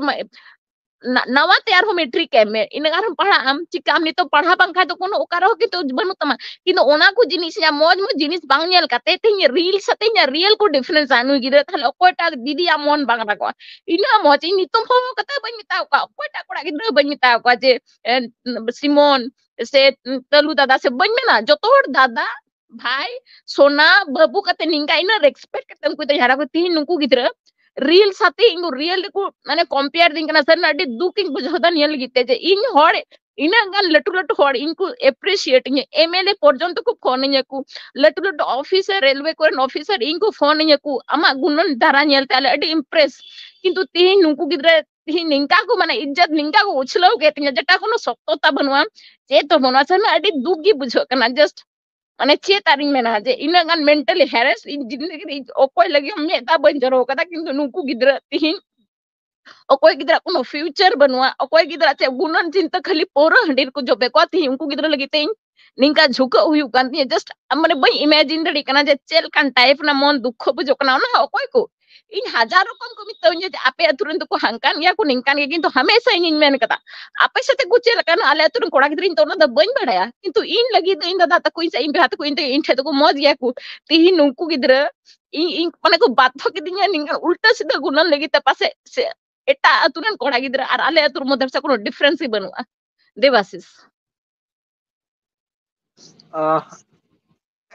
ᱱᱟ-, ᱱᱟᱣᱟ ᱛᱮ ᱟᱨᱦᱚᱸ ᱢᱮᱴᱨᱤᱠ ᱮᱢ ᱢᱮ, ᱤᱱᱟᱹ ᱟᱨᱦᱚᱸ ᱯᱟᱲᱦᱟᱜ ᱟᱢ, ᱪᱤᱠᱟᱹᱜ ᱟᱢ? ᱱᱤᱛᱚᱜ ᱯᱟᱲᱦᱟᱣ ᱵᱟᱝᱠᱷᱟᱱ ᱫᱚ ᱠᱳᱱᱳ ᱚᱠᱟ ᱨᱮᱦᱚᱸ ᱠᱤᱱᱛᱩ ᱵᱟᱹᱱᱩᱜ ᱛᱟᱢᱟ᱾ ᱠᱤᱱᱛᱩ ᱚᱱᱟ ᱠᱚ ᱡᱤᱱᱤᱥ, ᱤᱧᱟᱹᱜ ᱢᱚᱡᱽ ᱢᱚᱡᱽ ᱡᱤᱱᱤᱥ ᱵᱟᱝ ᱧᱮᱞ ᱠᱟᱛᱮ ᱛᱮᱦᱮᱧ reels ᱟᱛᱮ ᱤᱧᱟᱹᱜ real ᱠᱚ difference ᱟ ᱱᱩᱭ ᱜᱤᱫᱽᱨᱟᱹ, ᱛᱟᱦᱞᱮ ᱚᱠᱚᱭᱴᱟᱜ ᱫᱤᱫᱤᱭᱟᱜ ᱢᱚᱱ ᱵᱟᱝ ᱨᱟᱜᱚᱜᱼᱟ? ᱤᱱᱟᱹᱜ ᱢᱚᱡᱽ, ᱤᱧ ᱱᱤᱛᱚᱝ ᱦᱚᱸ ᱠᱟᱛᱷᱟ ᱵᱟᱹᱧ ᱢᱮᱛᱟᱣ ᱠᱚᱣᱟ, ᱚᱠᱚᱭᱴᱟᱜ ᱠᱚᱲᱟ ᱜᱤᱫᱽᱨᱟᱹ ᱵᱟᱹᱧ ᱢᱮᱛᱟᱣ ᱠᱚᱣᱟ ᱡᱮ, ᱮ, ᱥᱤᱢᱚᱱ ᱥᱮ ᱛᱟᱹᱞᱩ ᱫᱟᱫᱟ ᱥᱮ ᱵᱟᱹᱧ ᱢᱮᱱᱟ, ᱡᱚᱛᱚ ᱦᱚᱲ ᱫᱟᱫᱟ, ᱵᱷᱟᱭ, ᱥᱳᱱᱟ, ᱵᱟᱹᱵᱩ ᱠᱟᱛᱮ ᱱᱤᱝᱠᱟ ᱤᱱᱟᱹ respect ᱠᱟᱛᱮ ᱩᱱᱠᱩ ᱫᱚᱧ ᱦᱟᱨᱟ ᱠᱚ᱾ ᱛᱤᱦᱤᱧ ᱱᱩᱠᱩ ᱜᱤᱫᱽᱨᱟᱹ real ᱥᱟᱛᱮ ᱤᱧ ᱠᱚ real ᱨᱮᱠᱚ ᱢᱟᱱᱮ compare ᱫᱤᱧ ᱠᱟᱱᱟ᱾ ᱥᱟᱹᱨᱤᱱᱟᱜ ᱟᱹᱰᱤ ᱫᱩᱠ ᱤᱧ ᱵᱩᱡᱷᱟᱹᱣ ᱫᱟ ᱱᱤᱭᱟᱹ ᱞᱟᱹᱜᱤᱫ ᱛᱮ ᱡᱮ ᱤᱧ ᱦᱚᱲ ᱤᱱᱟᱹᱜ ᱜᱟᱱ ᱞᱟᱹᱴᱩ ᱞᱟᱹᱴᱩ ᱦᱚᱲ ᱤᱧ ᱠᱚ appreciate ᱤᱧᱟᱹ, M L A ᱯᱚᱨᱡᱚᱱᱛᱚ ᱠᱚ ᱯᱷᱳᱱ ᱤᱧᱟᱹ ᱠᱚ, ᱞᱟᱹᱴᱩ ᱞᱟᱹᱴᱩ officer, railway ᱠᱚᱨᱮᱱ officer ᱤᱧ ᱠᱚ ᱯᱷᱳᱱ ᱤᱧᱟᱹ ᱠᱚ, ᱟᱢᱟᱜ ᱜᱩᱱᱟᱹᱱ ᱫᱷᱟᱨᱟ ᱧᱮᱞᱛᱮ ᱟᱞᱮ ᱟᱹᱰᱤ impress᱾ ᱠᱤᱱᱛᱩ ᱛᱤᱦᱤᱧ ᱱᱩᱠᱩ ᱜᱤᱫᱽᱨᱟᱹ ᱛᱤᱦᱤᱧ ᱱᱤᱝᱠᱟ ᱠᱚ ᱢᱟᱱᱮ ᱤᱡᱽᱡᱚᱛ ᱱᱤᱝᱠᱟ ᱠᱚ ᱩᱪᱷᱞᱟᱹᱣ ᱠᱮᱫ ᱛᱤᱧᱟ, ᱡᱮᱴᱟ ᱠᱳᱱᱳ ᱥᱚᱛᱛᱚᱛᱟ ᱵᱟᱹᱱᱩᱜᱼᱟ, ᱪᱮᱫ ᱦᱚᱸ ᱵᱟᱹᱱᱩᱜᱼᱟ᱾ ᱥᱟᱹᱨᱤᱱᱟᱜ ᱟᱹᱰᱤ ᱫᱩᱠ ᱜᱮ ᱵᱩᱡᱷᱟᱹᱜ ᱠᱟᱱᱟ᱾ Just ᱢᱟᱱᱮ ᱪᱮᱫ ᱟᱨᱤᱧ ᱢᱮᱱᱟ ᱡᱮ ᱤᱱᱟᱹᱜ ᱜᱟᱱ mentally harass ᱤᱧ ᱡᱤᱱᱫᱮᱜᱤ ᱨᱮ ᱤᱧ ᱚᱠᱚᱭ ᱞᱟᱹᱜᱤᱫ ᱦᱚᱸ ᱢᱮᱫ ᱫᱟᱜ ᱵᱟᱹᱧ ᱡᱚᱨᱚ ᱠᱟᱫᱟ, ᱠᱤᱱᱛᱩ ᱱᱩᱠᱩ ᱜᱤᱫᱽᱨᱟᱹ ᱛᱤᱦᱤᱧ ᱚᱠᱚᱭ ᱜᱤᱫᱽᱨᱟᱹ ᱠᱳᱱᱳ future ᱵᱟᱹᱱᱩᱜᱼᱟ, ᱚᱠᱚᱭ ᱜᱤᱫᱽᱨᱟᱹ ᱪᱮᱫ ᱜᱩᱱᱟᱹᱱ ᱪᱤᱱᱛᱟᱹ, ᱠᱷᱟᱹᱞᱤ ᱯᱟᱹᱣᱨᱟᱹ ᱦᱟᱺᱰᱤ ᱨᱮᱠᱚ ᱡᱚᱵᱮ ᱠᱚᱣᱟ᱾ ᱛᱤᱦᱤᱧ ᱩᱱᱠᱩ ᱜᱤᱫᱽᱨᱟᱹ ᱞᱟᱹᱜᱤᱫ ᱛᱮ ᱤᱧ ᱱᱤᱝᱠᱟ ᱡᱷᱩᱠᱟᱹᱜ ᱦᱩᱭᱩᱜ ᱠᱟᱱ ᱛᱤᱧᱟᱹ, just ᱢᱟᱱᱮ ᱵᱟᱹᱧ imagine ᱫᱟᱲᱮᱭᱟᱜ ᱠᱟᱱᱟ ᱡᱮ ᱪᱮᱫ ᱞᱮᱠᱟᱱ type ᱨᱮᱱᱟᱜ ᱢᱚᱱ ᱫᱩᱠᱠᱷᱚ ᱵᱩᱡᱷᱟᱹᱜ ᱠᱟᱱᱟ᱾ ᱚᱱᱟ ᱦᱚᱸ ᱚᱠᱚᱭ ᱠᱚ, ᱤᱧ ᱦᱟᱡᱟᱨ ᱨᱚᱠᱚᱢ ᱠᱚ ᱢᱮᱛᱟᱹᱧᱟ ᱡᱮ ᱟᱯᱮ ᱟᱹᱛᱩ ᱨᱮᱱ ᱫᱚᱠᱚ ᱦᱟᱝᱠᱟᱱ ᱜᱮᱭᱟ ᱠᱚ, ᱱᱤᱝᱠᱟᱱ ᱜᱮᱭᱟ, ᱠᱤᱱᱛᱩ ᱦᱟᱢᱮᱥᱟ ᱤᱧᱤᱧ ᱢᱮᱱ ᱠᱟᱫᱟ, ᱟᱯᱮ ᱥᱟᱛᱮ ᱠᱚ ᱪᱮᱫ ᱞᱮᱠᱟᱱᱟ ᱟᱞᱮ ᱟᱹᱛᱩ ᱨᱮᱱ ᱠᱚᱲᱟ ᱜᱤᱫᱽᱨᱟᱹ, ᱤᱧ ᱫᱚ ᱚᱱᱟ ᱫᱚ ᱵᱟᱹᱧ ᱵᱟᱲᱟᱭᱟ, ᱠᱤᱱᱛᱩ ᱤᱧ ᱞᱟᱹᱜᱤᱫ ᱫᱚ ᱤᱧ ᱫᱟᱫᱟ ᱛᱟᱠᱚ, ᱤᱧ ᱥᱮ ᱤᱧ ᱵᱚᱭᱦᱟ ᱛᱟᱠᱚ, ᱤᱧ ᱫᱚ ᱤᱧ ᱴᱷᱮᱱ ᱫᱚᱠᱚ ᱢᱚᱡᱽ ᱜᱮᱭᱟ ᱠᱚ᱾ ᱛᱤᱦᱤᱧ ᱱᱩᱠᱩ ᱜᱤᱫᱽᱨᱟᱹ ᱤᱧ, ᱤᱧ ᱢᱟᱱᱮ ᱠᱚ ᱵᱟᱫᱽᱫᱷᱚ ᱠᱤᱫᱤᱧᱟ ᱱᱤᱝᱠᱟᱱ ᱩᱞᱴᱟᱹ ᱥᱤᱫᱷᱟᱹ ᱜᱩᱱᱟᱹᱱ ᱞᱟᱹᱜᱤᱫ ᱛᱮ, ᱯᱟᱥᱮᱡ ᱥᱮ ᱮᱴᱟᱜ ᱟᱹᱛᱩ ᱨᱮᱱ ᱠᱚᱲᱟ ᱜᱤᱫᱽᱨᱟᱹ ᱟᱨ ᱟᱞᱮ ᱟᱹᱛᱩ ᱨᱮ ᱢᱚᱫᱽᱫᱷᱮ ᱨᱮ ᱥᱮ ᱠᱳᱱᱳ difference ᱜᱮ ᱵᱟᱹᱱᱩᱜᱼᱟ᱾ ᱫᱮᱵᱟᱥᱤᱥ᱾ ᱟᱦ,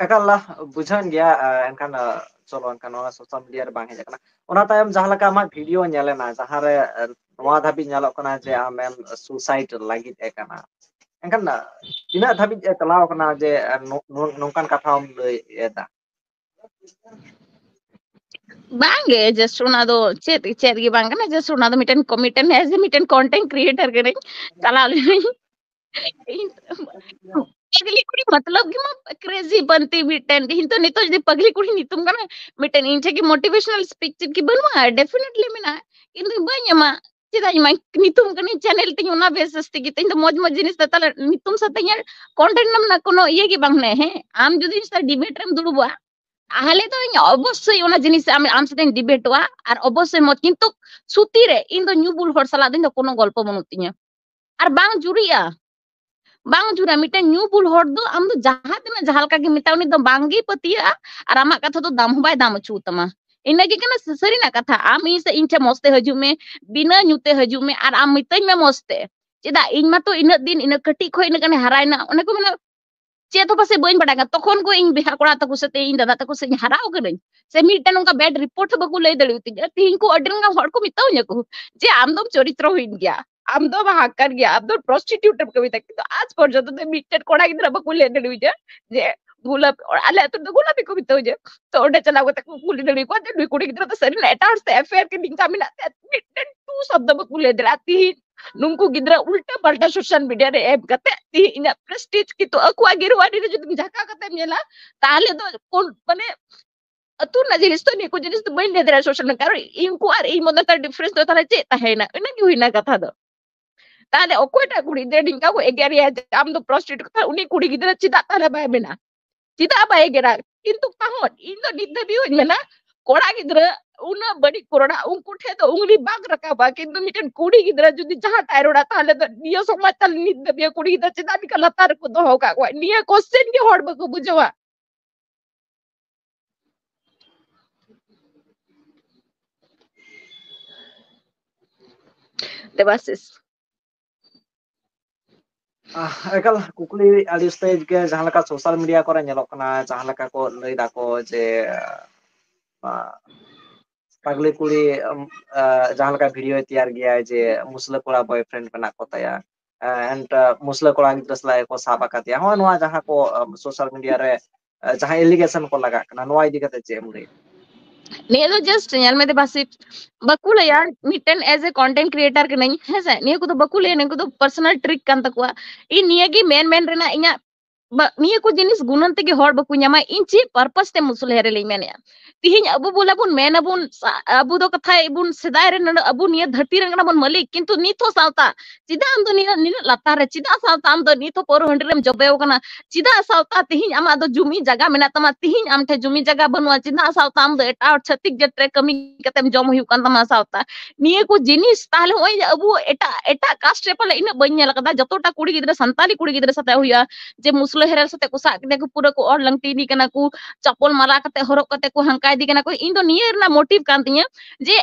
ᱮᱠᱟᱞ ᱞᱟ ᱵᱩᱡᱷᱟᱹᱣᱮᱱ ᱜᱮᱭᱟ᱾ ᱟᱦ, ᱮᱱᱠᱷᱟᱱ, ᱟᱦ, ᱪᱚᱞᱚ, ᱮᱱᱠᱷᱟᱱ ᱱᱚᱣᱟ social media ᱨᱮ ᱵᱟᱝ ᱦᱮᱡ ᱟᱠᱟᱱᱟ᱾ ᱚᱱᱟ ᱛᱟᱭᱚᱢ ᱡᱟᱦᱟᱸ ᱞᱮᱠᱟ ᱟᱢᱟᱜ video ᱧᱮᱞᱮᱱᱟ, ᱡᱟᱦᱟᱸ ᱨᱮ, ᱟᱦ, ᱱᱚᱣᱟ ᱫᱷᱟᱹᱵᱤᱡ ᱧᱮᱞᱚᱜ ᱠᱟᱱᱟ ᱡᱮ ᱟᱢᱮᱢ suicide ᱞᱟᱹᱜᱤᱫ ᱮ ᱠᱟᱱᱟ, ᱮᱱᱠᱷᱟᱱ, ᱟᱦ, ᱛᱤᱱᱟᱹᱜ ᱫᱷᱟᱹᱵᱤᱡ ᱮ ᱪᱟᱞᱟᱣ ᱠᱟᱱᱟ ᱡᱮ, ᱟᱦ, ᱱᱚ-, ᱱᱚ-, ᱱᱚᱝᱠᱟᱱ ᱠᱟᱛᱷᱟᱢ ᱞᱟᱹᱭ ᱮᱫᱟ? ᱵᱟᱝᱜᱮ, just ᱚᱱᱟ ᱫᱚ ᱪᱮᱫ ᱪᱮᱫ ᱜᱮ ᱵᱟᱝ ᱠᱟᱱᱟ, just ᱚᱱᱟ ᱫᱚ ᱢᱤᱫᱴᱮᱱ ᱠᱚ-, ᱢᱤᱫᱴᱮᱱ as a ᱢᱤᱫᱴᱮᱱ content creator ᱠᱟᱹᱱᱟᱹᱧ, ᱪᱟᱞᱟᱣ ᱞᱮᱱᱟᱹᱧ᱾ ᱤᱧ ᱯᱟᱜᱽᱞᱤ ᱠᱩᱲᱤ ᱢᱚᱛᱞᱚᱵ ᱜᱮ ᱢᱟ crazy ᱵᱟᱱᱛᱤ ᱢᱤᱫᱴᱮᱱ, ᱤᱧ ᱛᱚ ᱱᱤᱛᱚᱜ ᱡᱩᱫᱤ ᱯᱟᱜᱽᱞᱤ ᱠᱩᱲᱤ ᱧᱩᱛᱩᱢ ᱠᱟᱱᱟ, ᱢᱤᱫᱴᱮᱱ ᱤᱧ ᱴᱷᱮᱱ ᱜᱮ motivational speech ᱪᱮᱫ ᱜᱮ ᱵᱟᱹᱱᱩᱜᱼᱟ, definitely ᱢᱮᱱᱟᱜᱼᱟ, ᱤᱧ ᱫᱚ ᱵᱟᱹᱧ ᱮᱢᱟ᱾ ᱪᱮᱫᱟᱜ ᱤᱧ ᱢᱟ ᱧᱩᱛᱩᱢ ᱠᱟᱹᱱᱟᱹᱧ, channel ᱛᱤᱧ ᱚᱱᱟ basis ᱛᱮᱜᱮ, ᱛᱚ ᱤᱧ ᱫᱚ ᱢᱚᱡᱽ ᱢᱚᱡᱽ ᱡᱤᱱᱤᱥ ᱫᱚ ᱛᱟᱦᱞᱮ ᱧᱩᱛᱩᱢ ᱥᱟᱛᱮ ᱤᱧᱟᱹᱜ content ᱨᱮᱱᱟᱜ ᱠᱳᱱᱳ ᱤᱭᱟᱹ ᱜᱮ ᱵᱟᱝ ᱦᱮᱱᱟᱜᱼᱟ᱾ ᱦᱮᱸ, ᱟᱢ ᱡᱩᱫᱤ ᱤᱧ ᱥᱟᱶ debate ᱨᱮᱢ ᱫᱩᱲᱩᱵᱚᱜᱼᱟ, ᱛᱟᱦᱞᱮ ᱫᱚ ᱤᱧ ᱚᱵᱚᱥᱥᱳᱭ ᱚᱱᱟ ᱡᱤᱱᱤᱥ ᱟᱢ, ᱟᱢ ᱥᱟᱛᱮᱧ debate ᱚᱜᱼᱟ, ᱟᱨ ᱚᱵᱚᱥᱥᱳᱭ ᱢᱚᱡᱽ, ᱠᱤᱱᱛᱩ ᱥᱩᱛᱤ ᱨᱮ ᱤᱧ ᱫᱚ ᱧᱩ ᱵᱩᱞ ᱦᱚᱲ ᱥᱟᱞᱟᱜ ᱫᱚ ᱤᱧ ᱫᱚ ᱠᱳᱱᱳ ᱜᱚᱞᱯᱚ ᱵᱟᱹᱱᱩᱜ ᱛᱤᱧᱟᱹ᱾ ᱟᱨ ᱵᱟᱝ ᱡᱩᱨᱤᱜᱼᱟ, ᱵᱟᱝ ᱡᱩᱨᱟ᱾ ᱢᱤᱫᱴᱮᱱ ᱧᱩ ᱵᱩᱞ ᱦᱚᱲ ᱫᱚ ᱟᱢ ᱫᱚ ᱡᱟᱦᱟᱸ ᱛᱤᱱᱟᱹᱜ ᱡᱟᱦᱟᱸ ᱞᱮᱠᱟ ᱜᱮ ᱢᱮᱛᱟᱭ, ᱩᱱᱤ ᱫᱚ ᱵᱟᱝ ᱜᱮᱭ ᱯᱟᱹᱛᱭᱟᱹᱜᱼᱟ, ᱟᱨ ᱟᱢᱟᱜ ᱠᱟᱛᱷᱟ ᱫᱚ ᱫᱟᱢ ᱦᱚᱸ ᱵᱟᱭ ᱫᱟᱢ ᱦᱚᱪᱚ ᱛᱟᱢᱟ᱾ ᱤᱱᱟᱹ ᱜᱮ ᱠᱟᱱᱟ ᱥᱟᱹᱨᱤᱱᱟᱜ ᱠᱟᱛᱷᱟ᱾ ᱟᱢ ᱤᱧ ᱥᱮ ᱤᱧ ᱴᱷᱮᱱ ᱢᱚᱡᱽ ᱛᱮ ᱦᱤᱡᱩᱜ ᱢᱮ, ᱵᱤᱱᱟᱹ ᱧᱩ ᱛᱮ ᱦᱤᱡᱩᱜ ᱢᱮ, ᱟᱨ ᱟᱢ ᱢᱤᱛᱟᱹᱧ ᱢᱮ ᱢᱚᱡᱽ ᱛᱮ᱾ ᱪᱮᱫᱟᱜ? ᱤᱧ ᱢᱟᱛᱚ ᱤᱱᱟᱹᱜ ᱫᱤᱱ, ᱤᱱᱟᱹᱜ ᱠᱟᱹᱴᱤᱡ ᱠᱷᱚᱱ ᱤᱱᱟᱹᱜ ᱜᱟᱱᱮ ᱦᱟᱨᱟᱭᱮᱱᱟ, ᱚᱱᱮ ᱠᱚ ᱢᱮᱱᱟ, ᱪᱮᱫ ᱦᱚᱸ ᱯᱟᱥᱮᱡ ᱵᱟᱹᱧ ᱵᱟᱰᱟᱭ ᱠᱟᱱ᱾ ᱛᱚᱠᱷᱚᱱ ᱠᱚ ᱤᱧ ᱵᱚᱭᱦᱟ ᱠᱚᱲᱟ ᱛᱟᱠᱚ ᱥᱟᱛᱮ ᱤᱧ ᱫᱟᱫᱟ ᱛᱟᱠᱚ ᱥᱟᱛᱮ ᱤᱧ ᱦᱟᱨᱟᱣ ᱠᱟᱹᱱᱟᱹᱧ᱾ ᱥᱮ ᱢᱤᱫᱴᱮᱱ ᱚᱱᱠᱟ bad report ᱦᱚᱸ ᱵᱟᱠᱚ ᱞᱟᱹᱭ ᱫᱟᱲᱮᱭᱟᱛᱤᱧᱟ᱾ ᱛᱤᱦᱤᱧ ᱠᱚ ᱟᱹᱰᱤ ᱜᱟᱱ ᱦᱚᱲ ᱠᱚ ᱢᱮᱛᱟᱣᱟᱹᱧᱟ ᱠᱚ ᱡᱮ, "ᱟᱢ ᱫᱚᱢ ᱪᱚᱨᱤᱛᱨᱚᱦᱤᱱ ᱜᱮᱭᱟ, ᱟᱢ ᱫᱚᱢ ᱦᱟᱝᱠᱟᱨ ᱜᱮᱭᱟ, ᱟᱢ ᱫᱚ prostitute ᱮᱢ ᱠᱟᱹᱢᱤᱭᱮᱫᱟ", ᱠᱤᱱᱛᱩ ᱟᱡ ᱯᱚᱨᱡᱚᱱᱛᱚ ᱫᱚ ᱢᱤᱫᱴᱮᱱ ᱠᱚᱲᱟ ᱜᱤᱫᱽᱨᱟᱹ ᱵᱟᱠᱚ ᱞᱟᱹᱭ ᱫᱟᱲᱮᱭᱟᱹᱧᱟ ᱡᱮ ᱜᱳᱞᱟᱯ, ᱟᱞᱮ ᱟᱹᱛᱩ ᱨᱮᱫᱚ ᱜᱳᱞᱟᱯᱤ ᱠᱚ ᱢᱮᱛᱟᱣᱟᱹᱧᱟ᱾ ᱛᱚ ᱚᱸᱰᱮ ᱪᱟᱞᱟᱣ ᱠᱟᱛᱮ ᱠᱚ ᱠᱩᱞᱤ ᱫᱟᱲᱮᱭᱟᱠᱚᱣᱟ ᱡᱮ, "ᱱᱩᱭ ᱠᱩᱲᱤ ᱜᱤᱫᱽᱨᱟᱹ ᱫᱚ ᱥᱟᱹᱨᱤᱱᱟᱜ ᱮᱴᱟᱜ ᱦᱚᱲ ᱥᱟᱛᱮ affair ᱠᱤ ᱱᱤᱝᱠᱟ ᱢᱮᱱᱟᱜ ᱛᱟᱭᱟ?" ᱢᱤᱫᱴᱮᱱ ᱴᱩ ᱥᱚᱵᱫᱚ ᱵᱟᱠᱚ ᱞᱟᱹᱭ ᱫᱟᱲᱮᱭᱟᱜᱼᱟ᱾ ᱛᱤᱦᱤᱧ ᱱᱩᱠᱩ ᱜᱤᱫᱽᱨᱟᱹ ᱩᱞᱴᱟᱹ ᱯᱟᱞᱴᱟ social media ᱨᱮ ᱮᱢ ᱠᱟᱛᱮ ᱛᱤᱦᱤᱧ ᱤᱧᱟᱹᱜ prestige, ᱠᱤᱱᱛᱩ ᱟᱠᱚᱣᱟᱜ ᱜᱮᱨᱣᱟᱱᱤ ᱨᱮ ᱡᱩᱫᱤᱢ ᱡᱷᱟᱸᱠᱟᱣ ᱠᱟᱛᱮᱢ ᱧᱮᱞᱟ, ᱛᱟᱦᱞᱮ ᱫᱚ ᱠᱳᱱ-, ᱢᱟᱱᱮ ᱟᱹᱛᱩ ᱨᱮᱱᱟᱜ ᱡᱤᱱᱤᱥ ᱫᱚ, ᱱᱤᱭᱟᱹ ᱠᱚ ᱡᱤᱱᱤᱥ ᱫᱚ ᱵᱟᱹᱧ ᱞᱟᱹᱭ ᱫᱟᱲᱮᱭᱟᱜᱼᱟ social media, ᱠᱟᱨᱚᱱ ᱩᱱᱠᱩ ᱟᱨ ᱤᱧ ᱢᱚᱫᱽᱫᱷᱮ difference ᱫᱚ ᱛᱟᱦᱞᱮ ᱪᱮᱫ ᱛᱟᱦᱮᱸᱭᱮᱱᱟ? ᱤᱱᱟᱹ ᱜᱮ ᱦᱩᱭᱱᱟ ᱠᱟᱛᱷᱟ ᱫᱚ᱾ ᱛᱟᱦᱞᱮ ᱚᱠᱚᱭᱴᱟᱜ ᱠᱩᱲᱤ ᱜᱤᱫᱽᱨᱟᱹ ᱱᱤᱝᱠᱟ ᱠᱚ ᱮᱜᱮᱨᱮᱭᱟ ᱡᱮ ᱟᱢ ᱫᱚ prostitute ᱠᱟᱱᱟ, ᱩᱱᱤ ᱠᱩᱲᱤ ᱜᱤᱫᱽᱨᱟᱹ ᱪᱮᱫᱟᱜ ᱛᱟᱦᱞᱮ ᱵᱟᱭ ᱢᱮᱱᱟ? ᱪᱮᱫᱟᱜ ᱵᱟᱭ ᱮᱜᱮᱨᱟ? ᱠᱤᱱᱛᱩ ᱛᱟᱦᱚᱸ ᱤᱧ ᱫᱚ ᱱᱤᱛ ᱫᱷᱟᱹᱵᱤᱡ ᱦᱚᱸᱧ ᱢᱮᱱᱟ, ᱠᱚᱲᱟ ᱜᱤᱫᱽᱨᱟᱹ ᱩᱱᱟᱹᱜ ᱵᱟᱹᱲᱤᱡ ᱠᱚ ᱨᱚᱲᱟ, ᱩᱱᱠᱩ ᱴᱷᱮᱱ ᱫᱚ ᱩᱝᱞᱤ ᱵᱟᱝ ᱨᱟᱠᱟᱵᱟ, ᱠᱤᱱᱛᱩ ᱢᱤᱫᱴᱮᱱ ᱠᱩᱲᱤ ᱜᱤᱫᱽᱨᱟᱹ ᱡᱩᱫᱤ ᱡᱟᱦᱟᱸᱴᱟᱜ ᱮ ᱨᱚᱲᱟ, ᱛᱟᱦᱞᱮ ᱫᱚ ᱱᱤᱭᱟᱹ ᱥᱚᱢᱟᱡᱽ ᱛᱟᱦᱞᱮ ᱱᱤᱛ ᱫᱷᱟᱹᱵᱤᱡ ᱠᱩᱲᱤ ᱜᱤᱫᱽᱨᱟᱹ ᱪᱮᱫᱟᱜ ᱱᱤᱝᱠᱟ ᱞᱟᱛᱟᱨ ᱨᱮᱠᱚ ᱫᱚᱦᱚ ᱟᱠᱟᱫ ᱠᱚᱣᱟ? ᱱᱤᱭᱟᱹ question ᱜᱮ ᱦᱚᱲ ᱵᱟᱠᱚ ᱵᱩᱡᱷᱟᱹᱣᱟ᱾ ᱫᱮᱵᱟᱥᱤᱥ᱾ ᱟᱦ, ᱮᱠᱟᱞ ᱠᱩᱠᱞᱤ ᱟᱹᱰᱤ ᱩᱥᱛᱟᱹᱭ ᱜᱮ, ᱡᱟᱦᱟᱸ ᱞᱮᱠᱟ social media ᱠᱚᱨᱮ ᱧᱮᱞᱚᱜ ᱠᱟᱱᱟ, ᱡᱟᱦᱟᱸ ᱞᱮᱠᱟ ᱠᱚ ᱞᱟᱹᱭ ᱫᱟᱠᱚ ᱡᱮ, ᱟᱦ, ᱯᱟᱜᱽᱞᱤ ᱠᱩᱲᱤ, ᱟᱢ, ᱟᱦ, ᱡᱟᱦᱟᱸ ᱞᱮᱠᱟ video ᱭ ᱛᱮᱭᱟᱨ ᱜᱮᱭᱟᱭ ᱡᱮ ᱢᱩᱥᱞᱟᱹ ᱠᱚᱲᱟ boyfriend ᱢᱮᱱᱟᱜ ᱠᱚ ᱛᱟᱭᱟ, ᱟᱦ, and, ᱟᱦ, ᱢᱩᱥᱞᱟᱹ ᱠᱚᱲᱟ ᱜᱤᱫᱽᱨᱟᱹ ᱥᱟᱞᱟᱜ ᱠᱚ ᱥᱟᱵ ᱟᱠᱟᱫᱮᱭᱟ, ᱦᱚᱸᱜᱼᱚ ᱱᱚᱣᱟ ᱡᱟᱦᱟᱸ ᱠᱚ, ᱟᱢ, social media ᱨᱮ, ᱟᱦ, ᱡᱟᱦᱟᱸ allegation ᱠᱚ ᱞᱟᱜᱟᱜ ᱠᱟᱱᱟ, ᱱᱚᱣᱟ ᱤᱫᱤ ᱠᱟᱛᱮ ᱪᱮᱫ ᱮᱢ ᱞᱟᱹᱭᱟ? ᱱᱤᱭᱟᱹ ᱫᱚ just ᱧᱮᱞ ᱢᱮ ᱫᱮᱵᱟᱥᱤᱥ, ᱵᱟᱠᱚ ᱞᱟᱹᱭᱟ ᱢᱤᱫᱴᱮᱱ as a content creator ᱠᱟᱹᱱᱟᱹᱧ, ᱦᱮᱸ ᱥᱮ, ᱱᱤᱭᱟᱹ ᱠᱚᱫᱚ ᱵᱟᱠᱚ ᱞᱟᱹᱭᱟ, ᱱᱤᱭᱟᱹ ᱠᱚᱫᱚ personal trick ᱠᱟᱱ ᱛᱟᱠᱚᱣᱟ᱾ ᱤᱧ ᱱᱤᱭᱟᱹ ᱜᱮ ᱢᱮᱱ, ᱢᱮᱱ ᱨᱮᱱᱟᱜ ᱤᱧᱟᱹᱜ ᱵᱟ-, ᱱᱤᱭᱟᱹ ᱠᱚ ᱡᱤᱱᱤᱥ ᱜᱩᱱᱟᱹᱱ ᱛᱮᱜᱮ ᱦᱚᱲ ᱵᱟᱠᱚ ᱧᱟᱢᱟ᱾ ᱤᱧ ᱪᱮᱫ purpose ᱛᱮ ᱢᱩᱥᱞᱟᱹ ᱦᱮᱨᱮᱞ ᱤᱧ ᱢᱮᱱᱮᱜᱼᱟ? ᱛᱤᱦᱤᱧ ᱟᱵᱚ ᱵᱚᱞᱮ ᱵᱚᱱ ᱢᱮᱱ ᱟᱵᱚᱱ, ᱥᱟ-, ᱟᱵᱚ ᱫᱚ ᱠᱟᱛᱷᱟᱭ ᱵᱚᱱ ᱥᱮᱫᱟᱭ ᱨᱮ ᱱᱚᱰᱮ ᱟᱵᱚ ᱱᱤᱭᱟᱹ ᱫᱷᱟᱹᱨᱛᱤ ᱨᱮ ᱠᱟᱱᱟ ᱵᱚᱱ ᱢᱟᱹᱞᱤᱠ, ᱠᱤᱱᱛᱩ ᱱᱤᱛ ᱦᱚᱸ ᱥᱟᱶᱛᱟ ᱪᱮᱫᱟᱜ ᱟᱢ ᱫᱚ ᱱᱤᱱᱟᱹᱜ, ᱱᱤᱱᱟᱹᱜ ᱞᱟᱛᱟᱨ ᱨᱮ? ᱪᱮᱫᱟᱜ ᱥᱟᱶᱛᱟ ᱟᱢ ᱫᱚ ᱱᱤᱛ ᱦᱚᱸ ᱯᱟᱹᱣᱨᱟᱹ ᱦᱟᱺᱰᱤ ᱨᱮᱢ ᱡᱚᱵᱮᱣ ᱠᱟᱱᱟ? ᱪᱮᱫᱟᱜ ᱥᱟᱶᱛᱟ ᱛᱤᱦᱤᱧ ᱟᱢᱟᱜ ᱫᱚ ᱡᱩᱢᱤ ᱡᱟᱭᱜᱟ ᱢᱮᱱᱟᱜ ᱛᱟᱢᱟ, ᱛᱤᱦᱤᱧ ᱟᱢ ᱴᱷᱮᱱ ᱡᱩᱢᱤ ᱡᱟᱭᱜᱟ ᱵᱟᱹᱱᱩᱜᱼᱟ? ᱪᱮᱫᱟᱜ ᱥᱟᱶᱛᱟ ᱟᱢ ᱫᱚ ᱮᱴᱟᱜ ᱦᱚᱲ ᱪᱷᱟᱹᱛᱤᱠ ᱡᱟᱹᱛ ᱨᱮ ᱠᱟᱹᱢᱤ ᱠᱟᱛᱮᱢ ᱡᱚᱢ ᱦᱩᱭᱩᱜ ᱠᱟᱱ ᱛᱟᱢᱟ ᱥᱟᱶᱛᱟ? ᱱᱤᱭᱟᱹ ᱠᱚ ᱡᱤᱱᱤᱥ ᱛᱟᱦᱞᱮ ᱱᱚᱜᱼᱚᱭ ᱡᱮ ᱟᱵᱚ ᱮᱴᱟᱜ, ᱮᱴᱟᱜ caste ᱨᱮ ᱯᱟᱞᱮ ᱤᱱᱟᱹᱜ ᱵᱟᱹᱧ ᱧᱮᱞ ᱟᱠᱟᱫᱟ, ᱡᱚᱛᱚᱴᱟ ᱠᱩᱲᱤ ᱜᱤᱫᱽᱨᱟᱹ, ᱥᱟᱱᱛᱟᱞᱤ ᱠᱩᱲᱤ ᱜᱤᱫᱽᱨᱟᱹ ᱥᱟᱛᱮ ᱦᱩᱭᱩᱜᱼᱟ, ᱡᱮ ᱢᱩᱥᱞᱟᱹ ᱦᱮᱨᱮᱞ ᱥᱟᱛᱮ ᱠᱚ ᱥᱟᱵ ᱠᱮᱫᱮᱭᱟ ᱠᱚ, ᱯᱩᱨᱟᱹ ᱠᱚ ᱚᱨ ᱞᱟᱝᱴᱤ ᱤᱫᱤ ᱠᱟᱱᱟ ᱠᱚ, ᱪᱟᱯᱚᱞ ᱢᱟᱞᱟ ᱠᱟᱛᱮ ᱦᱚᱨᱚᱜ ᱠᱟᱛᱮ ᱠᱚ ᱦᱟᱱᱠᱟ ᱤᱫᱤ ᱠᱟᱱᱟ ᱠᱚ᱾ ᱤᱧ ᱫᱚ ᱱᱤᱭᱟᱹ ᱨᱮᱱᱟᱜ motive ᱠᱟᱱ ᱛᱤᱧᱟᱹ ᱡᱮ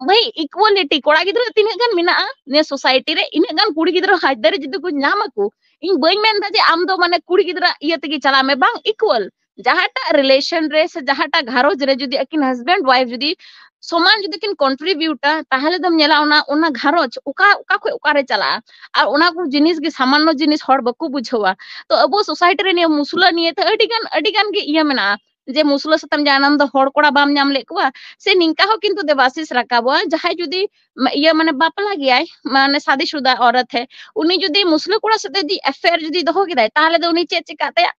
ᱵᱷᱟᱹᱭ, equality, ᱠᱚᱲᱟ ᱜᱤᱫᱽᱨᱟᱹ ᱛᱤᱱᱟᱹᱜ ᱜᱟᱱ ᱢᱮᱱᱟᱜᱼᱟ ᱱᱤᱭᱟᱹ society ᱨᱮ, ᱤᱱᱟᱹᱜ ᱜᱟᱱ ᱠᱩᱲᱤ ᱜᱤᱫᱽᱨᱟᱹ ᱦᱟᱡᱽᱫᱟᱨᱤ ᱡᱩᱫᱤ ᱠᱚ ᱧᱟᱢ ᱟᱠᱚ, ᱤᱧ ᱵᱟᱹᱧ ᱢᱮᱱᱫᱟ ᱡᱮ ᱟᱢ ᱫᱚ ᱢᱟᱱᱮ ᱠᱩᱲᱤ ᱜᱤᱫᱽᱨᱟᱹ ᱤᱭᱟᱹ ᱛᱮᱜᱮ ᱪᱟᱞᱟᱜ ᱢᱮ, ᱵᱟᱝ, equal, ᱡᱟᱦᱟᱸᱴᱟᱜ relation ᱨᱮ ᱥᱮ ᱡᱟᱦᱟᱸᱴᱟᱜ ᱜᱷᱟᱨᱚᱸᱡᱽ ᱨᱮ ᱡᱩᱫᱤ ᱟᱹᱠᱤᱱ husband wife ᱡᱩᱫᱤ ᱥᱚᱢᱟᱱ ᱡᱩᱫᱤ ᱠᱤᱱ contribute ᱟ, ᱛᱟᱦᱞᱮ ᱫᱚᱢ ᱧᱮᱞᱟ ᱚᱱᱟ, ᱚᱱᱟ ᱜᱷᱟᱨᱚᱸᱡᱽ ᱚᱠᱟ, ᱚᱠᱟ ᱠᱷᱚᱡ ᱚᱠᱟᱨᱮ ᱪᱟᱞᱟᱜᱼᱟ᱾ ᱟᱨ ᱚᱱᱟ ᱠᱚ ᱡᱤᱱᱤᱥ ᱜᱮ, ᱥᱟᱢᱟᱱᱱᱚ ᱡᱤᱱᱤᱥ ᱦᱚᱲ ᱵᱟᱠᱚ ᱵᱩᱡᱷᱟᱹᱣᱟ᱾ ᱛᱚ ᱟᱵᱚ society ᱨᱮ ᱱᱤᱭᱟᱹ ᱢᱩᱥᱞᱟᱹ ᱱᱤᱭᱮ ᱛᱮ ᱟᱹᱰᱤ ᱜᱟᱱ, ᱟᱹᱰᱤ ᱜᱟᱱ ᱜᱮ ᱤᱭᱟᱹ ᱢᱮᱱᱟᱜᱼᱟ, ᱡᱮ ᱢᱩᱥᱞᱟᱹ ᱥᱟᱛᱮᱢ ᱡᱟᱱᱟᱢ ᱫᱚ ᱦᱚᱲ ᱠᱚᱲᱟ ᱵᱟᱢ ᱧᱟᱢ ᱞᱮᱫ ᱠᱚᱣᱟ, ᱥᱮ ᱱᱤᱝᱠᱟ ᱦᱚᱸ ᱠᱤᱱᱛᱩ ᱫᱮᱵᱟᱥᱤᱥ ᱨᱟᱠᱟᱵᱚᱜᱼᱟ, ᱡᱟᱦᱟᱸᱭ ᱡᱩᱫᱤ ᱢ-, ᱤᱭᱟᱹ ᱢᱟᱱᱮ ᱵᱟᱯᱞᱟ ᱜᱮᱭᱟᱭ, ᱢᱟᱱᱮ ᱥᱟᱫᱤᱥᱩᱫᱟ ᱚᱨᱚᱛ ᱦᱮ, ᱩᱱᱤ ᱡᱩᱫᱤ ᱢᱩᱥᱞᱟᱹ ᱠᱚᱲᱟ ᱥᱟᱛᱮ ᱡᱩᱫᱤ affair ᱡᱩᱫᱤ ᱫᱚᱦᱚ ᱠᱮᱫᱟᱭ, ᱛᱟᱦᱞᱮ ᱫᱚ ᱩᱱᱤ ᱪᱮᱫ ᱪᱮᱠᱟᱜ ᱛᱟᱭᱟ?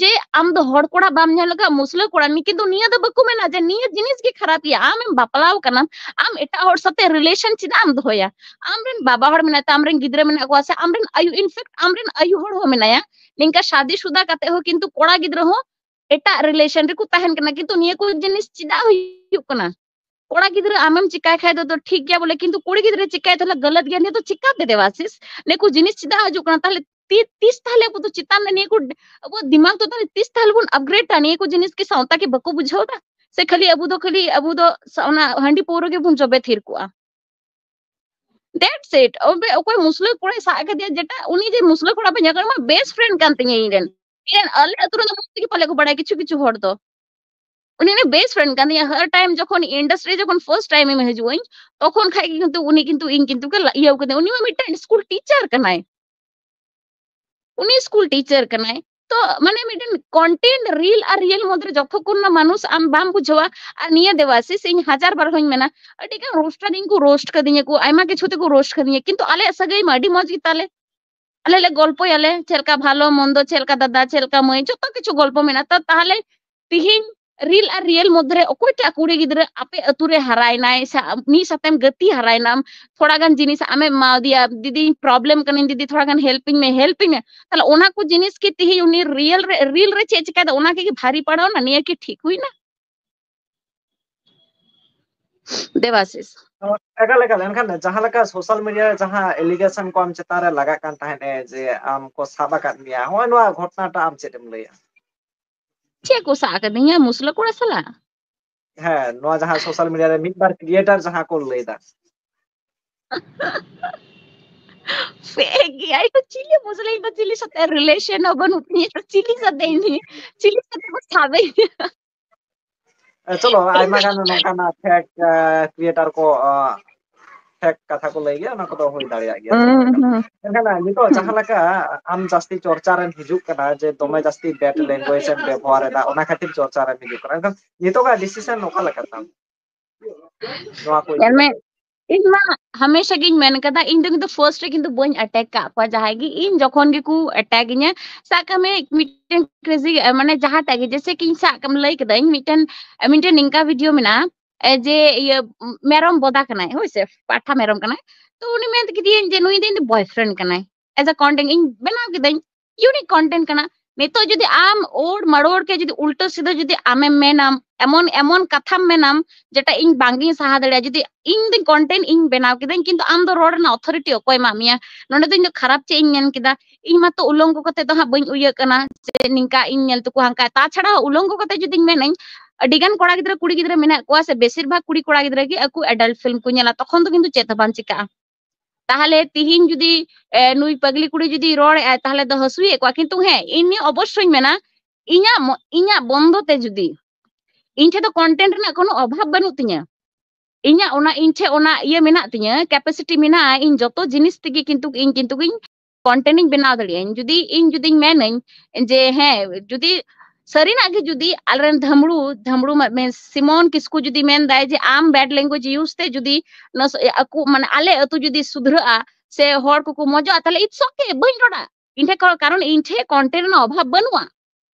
ᱡᱮ ᱟᱢ ᱫᱚ ᱦᱚᱲ ᱠᱚᱲᱟ ᱵᱟᱢ ᱧᱟᱢ ᱞᱮᱠᱷᱟᱱ ᱢᱩᱥᱞᱟᱹ ᱠᱚᱲᱟ, ᱠᱤᱱᱛᱩ ᱱᱤᱭᱟᱹ ᱫᱚ ᱵᱟᱠᱚ ᱢᱮᱱᱟ ᱡᱮ ᱱᱤᱭᱟᱹ ᱡᱤᱱᱤᱥ ᱜᱮ ᱠᱷᱟᱨᱟᱯ ᱜᱮᱭᱟ᱾ ᱟᱢ ᱮᱢ ᱵᱟᱯᱞᱟᱣ ᱠᱟᱱᱟᱢ, ᱟᱢ ᱮᱴᱟᱜ ᱦᱚᱲ ᱥᱟᱛᱮ relation ᱪᱮᱫᱟᱜ ᱮᱢ ᱫᱚᱦᱚᱭᱟ? ᱟᱢ ᱨᱮᱱ ᱵᱟᱵᱟ ᱦᱚᱲ ᱢᱮᱱᱟᱭ ᱛᱟᱢ, ᱟᱢ ᱨᱮᱱ ᱜᱤᱫᱽᱨᱟᱹ ᱢᱮᱱᱟᱜ ᱠᱚᱣᱟ, ᱥᱮ ᱟᱢ ᱨᱮᱱ ᱟᱭᱩ, in fact ᱟᱢ ᱨᱮᱱ ᱟᱭᱩ ᱦᱚᱲ ᱦᱚᱸ ᱢᱮᱱᱟᱭᱟ, ᱱᱤᱝᱠᱟ ᱥᱟᱫᱤ ᱥᱩᱫᱟ ᱠᱟᱛᱮ ᱦᱚᱸ ᱠᱤᱱᱛᱩ ᱠᱚᱲᱟ ᱜᱤᱫᱽᱨᱟᱹ ᱦᱚᱸ ᱮᱴᱟᱜ relation ᱨᱮᱠᱚ ᱛᱟᱦᱮᱱ ᱠᱟᱱᱟ᱾ ᱠᱤᱱᱛᱩ ᱱᱤᱭᱟᱹ ᱠᱚ ᱡᱤᱱᱤᱥ ᱪᱮᱫᱟᱜ ᱦᱩᱭᱩᱜ ᱠᱟᱱᱟ? ᱠᱚᱲᱟ ᱜᱤᱫᱽᱨᱟᱹ ᱟᱢᱮᱢ ᱪᱤᱠᱟᱭ ᱠᱷᱟᱡ ᱫᱚ, ᱫᱚ ᱴᱷᱤᱠ ᱜᱮᱭᱟ ᱵᱚᱞᱮ, ᱠᱤᱱᱛᱩ ᱠᱩᱲᱤ ᱜᱤᱫᱽᱨᱟᱹ ᱪᱤᱠᱟᱭ ᱛᱟᱦᱞᱮ ᱜᱟᱞᱟᱛ ᱜᱮᱭᱟ᱾ ᱱᱤᱭᱟᱹ ᱫᱚ ᱪᱤᱠᱟᱛᱮ ᱫᱮᱵᱟᱥᱤᱥ? ᱱᱤᱭᱟᱹ ᱠᱚ ᱡᱤᱱᱤᱥ ᱪᱮᱫᱟᱜ ᱦᱤᱡᱩᱜ ᱠᱟᱱᱟ? ᱛᱟᱦᱞᱮ ᱛᱤ-, ᱛᱤᱥ ᱛᱟᱦᱞᱮ ᱟᱵᱚ ᱫᱚ ᱪᱮᱛᱟᱱ ᱨᱮ ᱱᱤᱭᱟᱹ ᱠᱚ, ᱟᱵᱚᱣᱟᱜ ᱫᱤᱢᱟᱜᱽ ᱫᱚ ᱛᱟᱦᱞᱮ ᱛᱤᱥ ᱛᱟᱦᱞᱮ ᱵᱚᱱ upgrade ᱟ? ᱱᱤᱭᱟᱹ ᱠᱚ ᱡᱤᱱᱤᱥ ᱠᱤ ᱥᱟᱶᱛᱟ ᱠᱤ ᱵᱟᱠᱚ ᱵᱩᱡᱷᱟᱹᱣ ᱫᱟ? ᱥᱮ ᱠᱷᱟᱹᱞᱤ ᱟᱵᱚ ᱫᱚ, ᱠᱷᱟᱹᱞᱤ ᱟᱵᱚ ᱫᱚ ᱥᱟ-, ᱚᱱᱟ ᱦᱟᱺᱰᱤ ᱯᱟᱹᱣᱨᱟᱹ ᱜᱮᱵᱚᱱ ᱡᱚᱵᱮ ᱛᱷᱤᱨ ᱠᱚᱜᱼᱟ? That's it. ᱚᱵᱮ ᱚᱠᱚᱭ ᱢᱩᱥᱞᱟᱹ ᱠᱚᱲᱟᱭ ᱥᱟᱵ ᱠᱟᱫᱮᱭᱟ, ᱡᱮᱴᱟ ᱩᱱᱤ ᱡᱮ ᱢᱩᱥᱞᱟᱹ ᱠᱚᱲᱟ ᱵᱮᱱ ᱧᱮᱞ ᱠᱟᱫᱮ ᱢᱟ, best friend ᱠᱟᱱ ᱛᱤᱧᱟᱹ ᱤᱧ ᱨᱮᱱ᱾ ᱤᱧ ᱨᱮᱱ ᱟᱞᱮ ᱟᱹᱛᱩ ᱨᱮᱫᱚ ᱢᱚᱡᱽ ᱛᱮᱜᱮ ᱯᱟᱞᱮ ᱠᱚ ᱵᱟᱲᱟᱭᱟ ᱠᱤᱪᱷᱩ ᱠᱤᱪᱷᱩ ᱦᱚᱲ ᱫᱚ᱾ ᱩᱱᱤ ᱨᱮᱱ best friend ᱠᱟᱱ ᱛᱤᱧᱟᱹ᱾ ᱦᱟᱨ time ᱡᱚᱠᱷᱚᱱ industry ᱡᱚᱠᱷᱚᱱ first time ᱮᱢ ᱦᱤᱡᱩᱜ ᱟᱹᱧ, ᱛᱚᱠᱷᱚᱱ ᱠᱷᱟᱡ ᱜᱮ ᱠᱤᱱᱛᱩ ᱩᱱᱤ ᱠᱤᱱᱛᱩ ᱤᱧ ᱠᱤᱱᱛᱩ ᱠᱚ ᱤᱭᱟᱹᱣ ᱠᱟᱫᱮᱭᱟ᱾ ᱩᱱᱤ ᱢᱟ ᱢᱤᱫᱴᱮᱱ school teacher ᱠᱟᱱᱟᱭ᱾ ᱩᱱᱤ school teacher ᱠᱟᱱᱟᱭ᱾ ᱛᱚ, ᱢᱟᱱᱮ, ᱢᱤᱫᱴᱮᱱ content, reel ᱟᱨ real ᱢᱚᱫᱽᱫᱷᱮ ᱨᱮ ᱡᱚᱛᱚᱠᱷᱚᱱ ᱢᱟᱱᱩᱥ ᱟᱢ ᱵᱟᱢ ᱵᱩᱡᱷᱟᱹᱣᱟ᱾ ᱟᱨ ᱱᱤᱭᱟᱹ ᱫᱮᱵᱟᱥᱤᱥ, ᱤᱧ ᱦᱟᱡᱟᱨ ᱵᱟᱨ ᱦᱚᱸᱧ ᱢᱮᱱᱟ, ᱟᱹᱰᱤ ᱜᱟᱱ roaster ᱤᱧ ᱠᱚ roast ᱠᱟᱫᱤᱧᱟ ᱠᱚ, ᱟᱭᱢᱟ ᱠᱤᱪᱷᱩ ᱛᱮᱠᱚ roast ᱠᱟᱫᱤᱧᱟ, ᱠᱤᱱᱛᱩ ᱟᱞᱮᱭᱟᱜ ᱥᱟᱹᱜᱟᱹᱭ ᱢᱟ ᱟᱹᱰᱤ ᱢᱚᱡᱽ ᱜᱮᱛᱟᱞᱮ᱾ ᱟᱞᱮ ᱞᱮ ᱜᱚᱞᱯᱚᱭᱟᱞᱮ, ᱪᱮᱫ ᱞᱮᱠᱟ ᱵᱷᱟᱞᱚ ᱢᱚᱱᱫᱚ, ᱪᱮᱫ ᱞᱮᱠᱟ ᱫᱟᱫᱟ, ᱪᱮᱫ ᱞᱮᱠᱟ ᱢᱟᱹᱭ, ᱡᱚᱛᱚ ᱠᱤᱪᱷᱩ ᱜᱚᱞᱯᱚ ᱢᱮᱱᱟᱜᱼᱟ᱾ ᱛᱟ-, ᱛᱟᱦᱞᱮ ᱛᱤᱦᱤᱧ reel ᱟᱨ real ᱢᱚᱫᱽᱫᱷᱮ ᱨᱮ ᱚᱠᱚᱭᱴᱟᱜ ᱠᱩᱲᱤ ᱜᱤᱫᱽᱨᱟᱹ ᱟᱯᱮ ᱟᱹᱛᱩ ᱨᱮ ᱦᱟᱨᱟᱭᱱᱟᱭ ᱥᱮ ᱟᱢ, ᱢᱤᱫ ᱥᱟᱛᱮᱢ ᱜᱟᱛᱮ ᱦᱟᱨᱟᱭᱱᱟᱢ, ᱛᱷᱚᱲᱟ ᱜᱟᱱ ᱡᱤᱱᱤᱥ ᱟᱢᱮᱢ ᱮᱢᱟᱣᱟᱫᱮᱭᱟ, "ᱫᱤᱫᱤ, problem ᱠᱟᱹᱱᱟᱹᱧ ᱫᱤᱫᱤ, ᱛᱷᱚᱲᱟ ᱜᱟᱱ help ᱤᱧ ᱢᱮ, help ᱤᱧ ᱢᱮ", ᱛᱟᱦᱞᱮ ᱚᱱᱟ ᱠᱚ ᱡᱤᱱᱤᱥ ᱠᱤ ᱛᱤᱦᱤᱧ ᱩᱱᱤ real ᱨᱮ, reel ᱨᱮ ᱪᱮᱫ ᱪᱤᱠᱟᱭᱫᱟ, ᱚᱱᱟ ᱠᱤ ᱵᱷᱟᱨᱤ ᱯᱟᱲᱟᱣᱱᱟ? ᱱᱤᱭᱟᱹ ᱠᱤ ᱴᱷᱤᱠ ᱦᱩᱭᱱᱟ? ᱫᱮᱵᱟᱥᱤᱥ᱾ ᱮᱠᱟᱞ, ᱮᱠᱟᱞ᱾ ᱮᱱᱠᱷᱟᱱ ᱡᱟᱦᱟᱸ ᱞᱮᱠᱟ social media ᱨᱮ ᱡᱟᱦᱟᱸ allegation ᱠᱚ ᱟᱢ ᱪᱮᱛᱟᱱ ᱨᱮ ᱞᱟᱜᱟᱜ ᱠᱟᱱ ᱛᱟᱦᱮᱸᱫ ᱮ ᱡᱮ ᱟᱢ ᱠᱚ ᱥᱟᱵ ᱟᱠᱟᱫ ᱢᱮᱭᱟ, ᱦᱚᱸᱜᱼᱚᱭ ᱱᱚᱣᱟ ᱜᱷᱚᱴᱚᱱᱟ ᱴᱟᱜ ᱟᱢ ᱪᱮᱫ ᱮᱢ ᱞᱟᱹᱭᱟ? ᱪᱮᱫ ᱠᱚ ᱥᱟᱵ ᱟᱠᱟᱫᱤᱧᱟ ᱢᱩᱥᱞᱟᱹ ᱠᱚᱲᱟ ᱥᱟᱞᱟᱜ? ᱦᱮᱸ, ᱱᱚᱣᱟ ᱡᱟᱦᱟᱸ social media ᱨᱮ ᱢᱤᱫ ᱵᱟᱨ creator ᱡᱟᱦᱟᱸ ᱠᱚ ᱞᱟᱹᱭ ᱫᱟ᱾ Fake ᱜᱮᱭᱟ, ᱤᱧ ᱫᱚ ᱪᱤᱞᱤ ᱢᱩᱥᱞᱟᱹ, ᱤᱧ ᱫᱚ ᱪᱤᱞᱤ ᱥᱟᱛᱮ relation ᱦᱚᱸ ᱵᱟᱹᱱᱩᱜ ᱛᱤᱧᱟ, ᱪᱤᱞᱤ ᱥᱟᱛᱮ ᱤᱧ, ᱪᱤᱞᱤ ᱥᱟᱛᱮ ᱠᱚ ᱥᱟᱵᱮᱧᱟ? ᱮ, ᱪᱚᱞᱚ, ᱟᱭᱢᱟ ᱜᱟᱱ ᱱᱚᱝᱠᱟᱱᱟᱜ fake, ᱮ, creator ᱠᱚ, ᱮ, fake ᱠᱟᱛᱷᱟ ᱠᱚ ᱞᱟᱹᱭ ᱜᱮᱭᱟ, ᱚᱱᱟ ᱠᱚᱫᱚ ᱦᱩᱭ ᱫᱟᱲᱮᱭᱟᱜ ᱜᱮᱭᱟ, ᱦᱩᱸ, ᱪᱚᱞᱚ, ᱮᱠᱟᱞ᱾ ᱦᱩᱸ᱾ ᱢᱮᱱᱠᱷᱟᱱ ᱱᱤᱛᱚᱜ ᱦᱩᱸ᱾ ᱡᱟᱦᱟᱸ ᱞᱮᱠᱟ ᱟᱢ ᱡᱟᱹᱥᱛᱤ ᱪᱚᱨᱪᱟ ᱨᱮᱢ ᱦᱤᱡᱩᱜ ᱠᱟᱱᱟ, ᱡᱮ ᱫᱚᱢᱮ ᱡᱟᱹᱥᱛᱤ bad language ᱮᱢ ᱵᱮᱵᱚᱦᱟᱨ ᱮᱫᱟ, ᱚᱱᱟ ᱠᱷᱟᱹᱛᱤᱨ ᱪᱚᱨᱪᱟ ᱨᱮᱢ ᱦᱤᱡᱩᱜ ᱠᱟᱱᱟ, ᱮᱱᱠᱷᱟᱱ ᱱᱤᱛᱚᱜᱟᱜ decision ᱚᱠᱟ ᱞᱮᱠᱟ ᱛᱟᱢ ᱱᱚᱣᱟ ᱠᱚ ᱤᱫᱤ ᱧᱮᱞ ᱢᱮ, ᱠᱟᱛᱮ? ᱤᱧ ᱢᱟ ᱦᱟᱢᱮᱥᱟ ᱜᱤᱧ ᱢᱮᱱ ᱠᱟᱫᱟ, ᱤᱧ ᱫᱚ ᱠᱤᱱᱛᱩ first ᱨᱮ ᱠᱤᱱᱛᱩ ᱵᱟᱹᱧ attack ᱠᱟᱜ ᱠᱚᱣᱟ ᱡᱟᱦᱟᱸᱭ ᱜᱮ᱾ ᱤᱧ ᱡᱚᱠᱷᱚᱱ ᱜᱮᱠᱚ attack ᱤᱧᱟ, ᱥᱟᱵ ᱠᱟᱜ ᱢᱮ ᱢᱤᱫᱴᱮᱱ crazy, ᱢᱟᱱᱮ ᱡᱟᱦᱟᱸᱴᱟᱜ ᱜᱮ, ᱡᱮᱭᱥᱮ ᱠᱤ ᱤᱧ ᱥᱟᱵ ᱠᱟᱜ ᱞᱟᱹᱭ ᱠᱮᱫᱟᱹᱧ, ᱢᱤᱫᱴᱮᱱ ᱢᱤᱫᱴᱮᱱ ᱱᱤᱝᱠᱟ video ᱢᱮᱱᱟᱜᱼᱟ, ᱮ, ᱡᱮ ᱤᱭᱟᱹ ᱢᱮᱨᱚᱢ ᱵᱚᱫᱟ ᱠᱟᱱᱟᱭ, ᱦᱳᱭ ᱥᱮ, ᱯᱟᱴᱷᱟ ᱢᱮᱨᱚᱢ ᱠᱟᱱᱟᱭ᱾ ᱛᱚ ᱩᱱᱤ ᱢᱮᱱ ᱠᱮᱫᱮᱭᱟᱹᱧ ᱡᱮ ᱱᱩᱭ ᱫᱚ ᱤᱧ ᱫᱚ boyfriend ᱠᱟᱱᱟᱭ, as a content ᱤᱧ ᱵᱮᱱᱟᱣ ᱠᱮᱫᱟᱹᱧ, unique content ᱠᱟᱱᱟ᱾ ᱱᱤᱛᱚᱜ ᱡᱩᱫᱤ ᱟᱢ ᱳᱲ ᱢᱟᱲᱳᱲ ᱠᱮ ᱡᱩᱫᱤ ᱩᱞᱴᱟᱹ ᱥᱤᱫᱷᱟᱹ ᱡᱩᱫᱤ ᱟᱢᱮᱢ ᱢᱮᱱᱟᱢ, ᱮᱢᱚᱱ ᱮᱢᱚᱱ ᱠᱟᱛᱷᱟᱢ ᱢᱮᱱᱟᱢ ᱡᱮᱴᱟ ᱤᱧ ᱵᱟᱝᱜᱤᱧ ᱥᱟᱦᱟ ᱫᱟᱲᱮᱭᱟᱜᱼᱟ, ᱡᱩᱫᱤ ᱤᱧ ᱫᱚᱧ content ᱤᱧ ᱵᱮᱱᱟᱣ ᱠᱮᱫᱟᱹᱧ, ᱠᱤᱱᱛᱩ ᱟᱢ ᱫᱚ ᱨᱚᱲ ᱨᱮᱱᱟᱜ authority ᱚᱠᱚᱭ ᱮᱢᱟᱜ ᱢᱮᱭᱟ? ᱱᱚᱰᱮ ᱫᱚ ᱤᱧ ᱫᱚ ᱠᱷᱟᱨᱟᱯ ᱪᱮᱫ ᱤᱧ ᱢᱮᱱ ᱠᱮᱫᱟ? ᱤᱧ ᱢᱟᱛᱚ ᱩᱞᱚᱝᱜᱚ ᱠᱟᱛᱮ ᱫᱚ ᱦᱟᱸᱜ ᱵᱟᱹᱧ ᱩᱭᱟᱹᱜ ᱠᱟᱱᱟ ᱡᱮ ᱱᱤᱝᱠᱟ ᱤᱧ ᱧᱮᱞ ᱛᱮᱠᱚ ᱦᱟᱱᱠᱟ᱾ ᱛᱟᱪᱷᱟᱲᱟ ᱩᱞᱚᱝᱜᱚ ᱠᱟᱛᱮ ᱡᱩᱫᱤᱧ ᱢᱮᱱᱟᱹᱧ, ᱟᱹᱰᱤ ᱜᱟᱱ ᱠᱚᱲᱟ ᱜᱤᱫᱽᱨᱟᱹ ᱠᱩᱲᱤ ᱜᱤᱫᱽᱨᱟᱹ ᱢᱮᱱᱟᱜ ᱠᱚᱣᱟ ᱥᱮ ᱵᱮᱥᱤᱨ ᱵᱷᱟᱜᱽ ᱠᱩᱲᱤ ᱠᱚᱲᱟ ᱜᱤᱫᱽᱨᱟᱹ ᱜᱮ ᱟᱠᱚ adult film ᱠᱚ ᱧᱮᱞᱟ, ᱛᱚᱠᱷᱚᱱ ᱫᱚ ᱠᱤᱱᱛᱩ ᱪᱮᱫ ᱦᱚᱸ ᱵᱟᱝ ᱪᱤᱠᱟᱹᱜᱼᱟ᱾ ᱛᱟᱦᱞᱮ ᱛᱤᱦᱤᱧ ᱡᱩᱫᱤ, ᱮ, ᱱᱩᱭ ᱯᱟᱜᱽᱞᱤ ᱠᱩᱲᱤ ᱡᱩᱫᱤ ᱨᱚᱲᱮᱜᱼᱟᱭ, ᱛᱟᱦᱞᱮ ᱫᱚ ᱦᱟᱹᱥᱩᱭᱮᱫ ᱠᱚᱣᱟ, ᱠᱤᱱᱛᱩ ᱦᱮᱸ, ᱤᱧ ᱱᱤᱭᱟᱹ ᱚᱵᱚᱥᱥᱳᱧ ᱢᱮᱱᱟ, ᱤᱧᱟᱹᱜ ᱢᱚ-, ᱤᱧᱟᱹᱜ ᱵᱚᱱᱫᱚ ᱛᱮ ᱡᱩᱫᱤ ᱤᱧ ᱴᱷᱮᱱ ᱫᱚ content ᱨᱮᱱᱟᱜ ᱠᱳᱱᱳ ᱚᱵᱷᱟᱵ ᱵᱟᱹᱱᱩᱜ ᱛᱤᱧᱟᱹ, ᱤᱧᱟᱹᱜ ᱚᱱᱟ, ᱤᱧ ᱴᱷᱮᱱ ᱚᱱᱟ ᱤᱭᱟᱹ ᱢᱮᱱᱟᱜ ᱛᱤᱧᱟᱹ, capacity ᱢᱮᱱᱟᱜᱼᱟ, ᱤᱧ ᱡᱚᱛᱚ ᱡᱤᱱᱤᱥ ᱛᱮᱜᱮ ᱠᱤᱱᱛᱩ ᱤᱧ, ᱠᱤᱱᱛᱩ ᱤᱧ content ᱤᱧ ᱵᱮᱱᱟᱣ ᱫᱟᱲᱮᱭᱟᱜᱼᱟ᱾ ᱤᱧ ᱡᱩᱫᱤ, ᱤᱧ ᱡᱩᱫᱤᱧ ᱢᱮᱱᱟᱹᱧ ᱡᱮ ᱦᱮᱸ, ᱡᱩᱫᱤ ᱥᱟᱹᱨᱤᱱᱟᱜ ᱜᱮ ᱡᱩᱫᱤ ᱟᱞᱮᱨᱮᱱ ᱫᱷᱟᱢᱲᱩ, ᱫᱷᱟᱢᱲᱩ ᱢᱟ-, ᱢᱮ-, ᱥᱤᱢᱚᱱ ᱠᱤᱥᱠᱩ ᱡᱩᱫᱤ ᱢᱮᱱᱫᱟᱭ ᱡᱮ ᱟᱢ bad language use ᱛᱮ ᱡᱩᱫᱤ ᱱᱚᱥ-, ᱟᱠᱚ, ᱢᱟᱱᱮ, ᱟᱞᱮ ᱟᱹᱛᱩ ᱡᱩᱫᱤ ᱥᱩᱫᱷᱨᱟᱹᱜᱼᱟ ᱥᱮ ᱦᱚᱲ ᱠᱚᱠᱚ ᱢᱚᱡᱚᱜᱼᱟ, ᱛᱟᱦᱞᱮ it's okay, ᱵᱟᱹᱧ ᱨᱚᱲᱟ᱾ ᱤᱧ ᱴᱷᱮᱱ ᱠᱚ-, ᱠᱟᱨᱚᱱ ᱤᱧ ᱴᱷᱮᱱ content ᱨᱮᱱᱟᱜ ᱚᱵᱷᱟᱵ ᱵᱟᱹᱱᱩᱜᱼᱟ᱾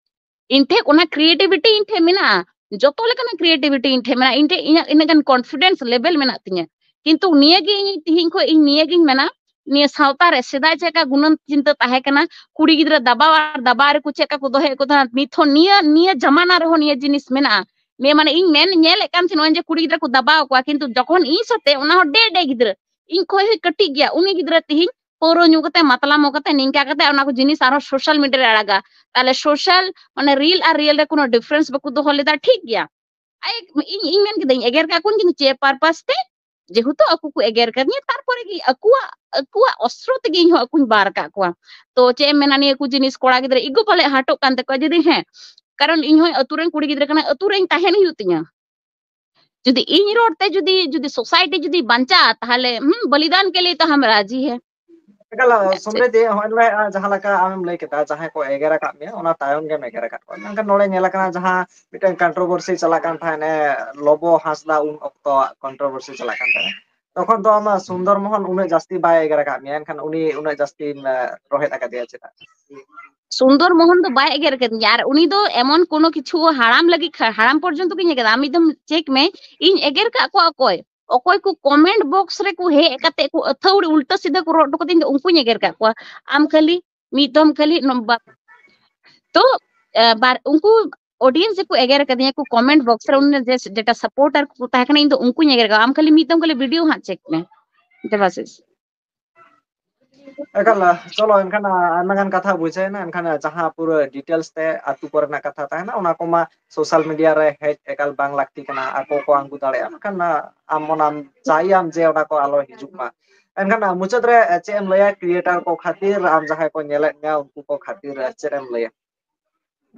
ᱤᱧ ᱴᱷᱮᱱ ᱚᱱᱟ creativity ᱤᱧ ᱴᱷᱮᱱ ᱢᱮᱱᱟᱜᱼᱟ, ᱡᱚᱛᱚ ᱞᱮᱠᱟᱱᱟᱜ creativity ᱤᱧ ᱴᱷᱮᱱ ᱢᱮᱱᱟᱜᱼᱟ᱾ ᱤᱧ ᱴᱷᱮᱱ ᱤᱧᱟᱹᱜ ᱤᱱᱟᱹᱜ ᱜᱟᱱ confidence level ᱢᱮᱱᱟᱜ ᱛᱤᱧᱟᱹ, ᱠᱤᱱᱛᱩ ᱱᱤᱭᱟᱹᱜᱮ ᱤᱧ ᱛᱤᱦᱤᱧ ᱠᱷᱚᱱ ᱤᱧ ᱱᱤᱭᱟᱹᱜᱤᱧ ᱢᱮᱱᱟ, ᱱᱤᱭᱟᱹ ᱥᱟᱶᱛᱟ ᱨᱮ ᱥᱮᱫᱟᱭ ᱪᱮᱫ ᱞᱮᱠᱟ ᱜᱩᱱᱟᱹᱱ ᱪᱤᱱᱛᱟᱹ ᱛᱟᱦᱮᱸ ᱠᱟᱱᱟ, ᱠᱩᱲᱤ ᱜᱤᱫᱽᱨᱟᱹ ᱫᱟᱵᱟᱣ ᱟᱨ ᱫᱟᱵᱟᱣ ᱨᱮᱠᱚ ᱪᱮᱫ ᱞᱮᱠᱟ ᱠᱚ ᱫᱚᱦᱚᱭᱮᱫ ᱠᱚ ᱛᱟᱦᱮᱸᱱᱟ, ᱱᱤᱛ ᱦᱚᱸ ᱱᱤᱭᱟᱹ, ᱱᱤᱭᱟᱹ ᱡᱟᱢᱟᱱᱟ ᱨᱮᱦᱚᱸ ᱱᱤᱭᱟᱹ ᱡᱤᱱᱤᱥ ᱢᱮᱱᱟᱜᱼᱟ᱾ ᱢᱮ-, ᱢᱟᱱᱮ ᱤᱧ ᱢᱮᱱ ᱧᱮᱞᱮᱫ ᱠᱟᱱ ᱛᱟᱦᱮᱸᱱᱟ ᱡᱮ ᱠᱩᱲᱤ ᱜᱤᱫᱽᱨᱟᱹ ᱠᱚ ᱫᱟᱵᱟᱣ ᱠᱚᱣᱟ, ᱠᱤᱱᱛᱩ ᱡᱚᱠᱷᱚᱱ ᱤᱧ ᱥᱟᱛᱮ ᱚᱱᱟ ᱦᱚᱸ ᱰᱮ ᱰᱮ ᱜᱤᱫᱽᱨᱟᱹ, ᱤᱧ ᱠᱷᱚᱱ ᱦᱚᱸ ᱠᱟᱹᱴᱤᱡ ᱜᱮᱭᱟ, ᱩᱱᱤ ᱜᱤᱫᱽᱨᱟᱹ ᱛᱤᱦᱤᱧ ᱯᱟᱹᱣᱨᱟᱹ ᱧᱩ ᱠᱟᱛᱮ, ᱢᱟᱛᱞᱟᱢᱚ ᱠᱟᱛᱮ, ᱱᱤᱝᱠᱟ ᱠᱟᱛᱮ ᱚᱱᱟ ᱠᱚ ᱡᱤᱱᱤᱥ ᱟᱨᱦᱚᱸ social media ᱨᱮ ᱟᱲᱟᱜᱟ᱾ ᱛᱟᱦᱞᱮ social, ᱢᱟᱱᱮ, real ᱟᱨ real ᱨᱮ ᱠᱳᱱᱳ difference ᱵᱟᱠᱚ ᱫᱚᱦᱚ ᱞᱮᱫᱟ, ᱴᱷᱤᱠ ᱜᱮᱭᱟ᱾ ᱟᱭ, ᱤᱧ, ᱤᱧ ᱢᱮᱱ ᱠᱤᱫᱟᱹᱧ, ᱮᱜᱮᱨ ᱠᱟᱜ ᱠᱚᱣᱟᱧ, ᱠᱤᱱᱛᱩ ᱪᱮᱫ purpose ᱛᱮ? ᱡᱮᱦᱮᱛᱩ ᱟᱠᱚ ᱠᱚ ᱮᱜᱮᱨ ᱠᱟᱫᱤᱧᱟ, ᱛᱟᱨᱯᱚᱨᱮ ᱜᱮ ᱟᱠᱚᱣᱟᱜ, ᱟᱠᱚᱣᱟᱜ ᱚᱥᱛᱨᱚ ᱛᱮᱜᱮ ᱤᱧ ᱦᱚᱸ ᱟᱠᱚᱧ ᱵᱟᱨ ᱠᱟᱜ ᱠᱚᱣᱟ᱾ ᱛᱚ ᱪᱮᱫ ᱮᱢ ᱢᱮᱱᱟ, ᱱᱤᱭᱟᱹ ᱠᱚ ᱡᱤᱱᱤᱥ ᱠᱚᱲᱟ ᱜᱤᱫᱽᱨᱟᱹ ego ᱯᱟᱞᱮ ᱦᱟᱴᱚᱜ ᱠᱟᱱ ᱛᱟᱠᱚᱣᱟ, ᱡᱩᱫᱤ ᱦᱮᱸ, ᱠᱟᱨᱚᱱ ᱤᱧ ᱦᱚᱸ ᱟᱹᱛᱩ ᱨᱮᱱ ᱠᱩᱲᱤ ᱜᱤᱫᱽᱨᱟᱹ ᱠᱟᱱᱟ, ᱟᱹᱛᱩ ᱨᱮᱧ ᱛᱟᱦᱮᱱ ᱦᱩᱭᱩᱜ ᱛᱤᱧᱟ᱾ ᱡᱩᱫᱤ ᱤᱧ ᱨᱚᱲ ᱛᱮ ᱡᱩᱫᱤ, ᱡᱩᱫᱤ society ᱡᱩᱫᱤ ᱵᱟᱧᱪᱟᱜᱼᱟ, ᱛᱟᱦᱞᱮ, ᱦᱩᱸ, ᱵᱚᱞᱤᱫᱟᱱ ᱠᱮ ᱞᱤᱭᱮ ᱛᱚ ᱦᱟᱢ ᱨᱟᱡᱤ ᱦᱮ᱾ ᱮᱠᱟᱞ, ᱦᱮᱸ, ᱥᱚᱢᱨᱤᱫᱷᱤ, ᱦᱚᱸᱜᱼᱚᱭ ᱱᱚᱰᱮ, ᱟᱸ, ᱡᱟᱦᱟᱸ ᱞᱮᱠᱟ ᱟᱢᱮᱢ ᱞᱟᱹᱭ ᱠᱮᱫᱟ, ᱡᱟᱦᱟᱸᱭ ᱠᱚ ᱮᱜᱮᱨ ᱟᱠᱟᱫ ᱢᱮᱭᱟ, ᱚᱱᱟ ᱛᱟᱭᱚᱢ ᱜᱮᱢ ᱮᱜᱮᱨ ᱟᱠᱟᱫ ᱠᱚᱣᱟ᱾ ᱢᱮᱱᱠᱷᱟᱱ ᱱᱚᱰᱮ ᱧᱮᱞ ᱟᱠᱟᱱᱟ, ᱡᱟᱦᱟᱸ ᱢᱤᱫᱴᱟᱝ controversy ᱪᱟᱞᱟᱜ ᱠᱟᱱ ᱛᱟᱦᱮᱸᱫ, ᱮ, ᱞᱚᱵᱚ ᱦᱟᱸᱥᱫᱟ ᱩᱱ ᱚᱠᱛᱚᱣᱟᱜ controversy ᱪᱟᱞᱟᱜ ᱠᱟᱱ ᱛᱟᱦᱮᱸᱫ, ᱛᱚᱠᱷᱚᱱ ᱫᱚ ᱟᱢ ᱥᱩᱱᱫᱚᱨ ᱢᱳᱦᱚᱱ ᱩᱱᱟᱹᱜ ᱡᱟᱹᱥᱛᱤ ᱵᱟᱭ ᱮᱜᱮᱨ ᱟᱠᱟᱫ ᱢᱮᱭᱟ, ᱮᱱᱠᱷᱟᱱ ᱩᱱᱤ ᱩᱱᱟᱹᱜ ᱡᱟᱹᱥᱛᱤᱢ ᱨᱚᱦᱮᱫ ᱟᱠᱟᱫᱮᱭᱟ ᱪᱮᱫᱟᱜ? ᱥᱩᱱᱫᱚᱨ ᱢᱳᱦᱚᱱ ᱫᱚ ᱵᱟᱭ ᱮᱜᱮᱨ ᱟᱠᱟᱫᱤᱧᱟ, ᱟᱨ ᱩᱱᱤ ᱫᱚ ᱮᱢᱚᱱ ᱠᱳᱱᱳ ᱠᱤᱪᱷᱩ ᱦᱟᱲᱟᱢ ᱞᱟᱹᱜᱤᱫ ᱠᱷᱟ- ᱦᱟᱲᱟᱢ ᱯᱚᱨᱡᱚᱱᱛᱚ ᱜᱤᱧ ᱮᱜᱮᱨᱟ᱾ ᱟᱢ ᱢᱤᱫ ᱫᱚᱢ ᱪᱮᱠ ᱢᱮ, ᱤᱧ ᱮᱜᱮᱨ ᱠᱟᱜ ᱠᱚᱣᱟ ᱚᱠᱚᱭ? ᱚᱠᱚᱭ ᱠᱚ ᱠᱚᱢᱮᱱᱴ ᱵᱚᱠᱥ ᱨᱮᱠᱚ ᱦᱮᱡ ᱠᱟᱛᱮ ᱠᱚ ᱟᱹᱛᱷᱟᱹᱣᱲᱤ ᱩᱞᱴᱟᱹ ᱥᱤᱫᱷᱟᱹ ᱠᱚ ᱨᱚᱲ ᱦᱚᱴᱚ ᱠᱟᱹᱫᱤᱧ ᱫᱚ, ᱩᱱᱠᱩᱧ ᱮᱜᱮᱨ ᱠᱟᱜ ᱠᱚᱣᱟ᱾ ᱟᱢ ᱠᱷᱟᱹᱞᱤ ᱢᱤᱫ ᱫᱚᱢ ᱠᱷᱟᱹᱞᱤ ᱱᱚᱢᱵᱟ- ᱛᱚ ᱮ, ᱵᱟᱨ ᱩᱱᱠᱩ ᱚᱰᱤᱭᱮᱱᱥ ᱡᱮᱠᱚ ᱮᱜᱮᱨ ᱠᱟᱫᱤᱧᱟ ᱠᱚ ᱠᱚᱢᱮᱱᱴ ᱵᱚᱠᱥ ᱨᱮ, ᱩᱱᱤ ᱡᱮ ᱡᱮᱴᱟ ᱥᱟᱯᱳᱨᱴᱟᱨ ᱠᱚ ᱛᱟᱦᱮᱸ ᱠᱟᱱᱟ, ᱤᱧ ᱫᱚ ᱩᱱᱠᱩᱧ ᱮᱜᱮᱨ ᱠᱟᱜ ᱠᱚᱣᱟ᱾ ᱟᱢ ᱠᱷᱟᱹᱞᱤ ᱢᱤᱫ ᱫᱚᱢ ᱠᱷᱟᱹᱞᱤ ᱵᱷᱤᱰᱤᱭᱳ ᱦᱟᱸᱜ ᱪᱮᱠ ᱢᱮ ᱫᱮᱵᱟᱥᱤᱥ᱾ ᱮᱠᱟᱞ᱾ ᱪᱚᱞᱚ, ᱮᱱᱠᱷᱟᱱ ᱟᱭᱢᱟ ᱜᱟᱱ ᱠᱟᱛᱷᱟ ᱵᱩᱡᱷᱟᱹᱣ ᱮᱱᱟ᱾ ᱮᱱᱠᱷᱟᱱ ᱡᱟᱦᱟᱸ ᱯᱩᱨᱟᱹ ᱰᱤᱴᱮᱞᱥ ᱛᱮ ᱟᱹᱛᱩ ᱠᱚᱨᱮᱱᱟᱜ ᱠᱟᱛᱷᱟ ᱛᱟᱦᱮᱱᱟ, ᱚᱱᱟ ᱠᱚᱢᱟ ᱥᱳᱥᱟᱞ ᱢᱤᱰᱤᱭᱟ ᱨᱮ ᱦᱮᱡ ᱮᱠᱟᱞ ᱵᱟᱝ ᱞᱟᱹᱠᱛᱤ ᱠᱟᱱᱟ, ᱟᱠᱚ ᱠᱚ ᱟᱬᱜᱚ ᱫᱟᱲᱮᱭᱟᱜᱼᱟ᱾ ᱢᱮᱱᱠᱷᱟᱱ ᱟᱢ ᱚᱱᱟᱢ ᱪᱟᱹᱭᱟᱢ ᱡᱮ ᱚᱱᱟ ᱠᱚ ᱟᱞᱚ ᱦᱤᱡᱩᱜ ᱢᱟ᱾ ᱮᱱᱠᱷᱟᱱ ᱢᱩᱪᱟᱹᱫ ᱨᱮ ᱪᱮᱫ ᱮᱢ ᱞᱟᱹᱭᱟ ᱠᱨᱤᱭᱮᱴᱟᱨ ᱠᱚ ᱠᱷᱟᱹᱛᱤᱨ, ᱟᱢ ᱡᱟᱦᱟᱸᱭ ᱠᱚ ᱧᱮᱞᱮᱫ ᱢᱮᱭᱟ ᱩᱱᱠᱩ ᱠᱚ ᱠᱷᱟᱹᱛᱤᱨ ᱪᱮᱫ ᱮᱢ ᱞᱟᱹᱭᱟ?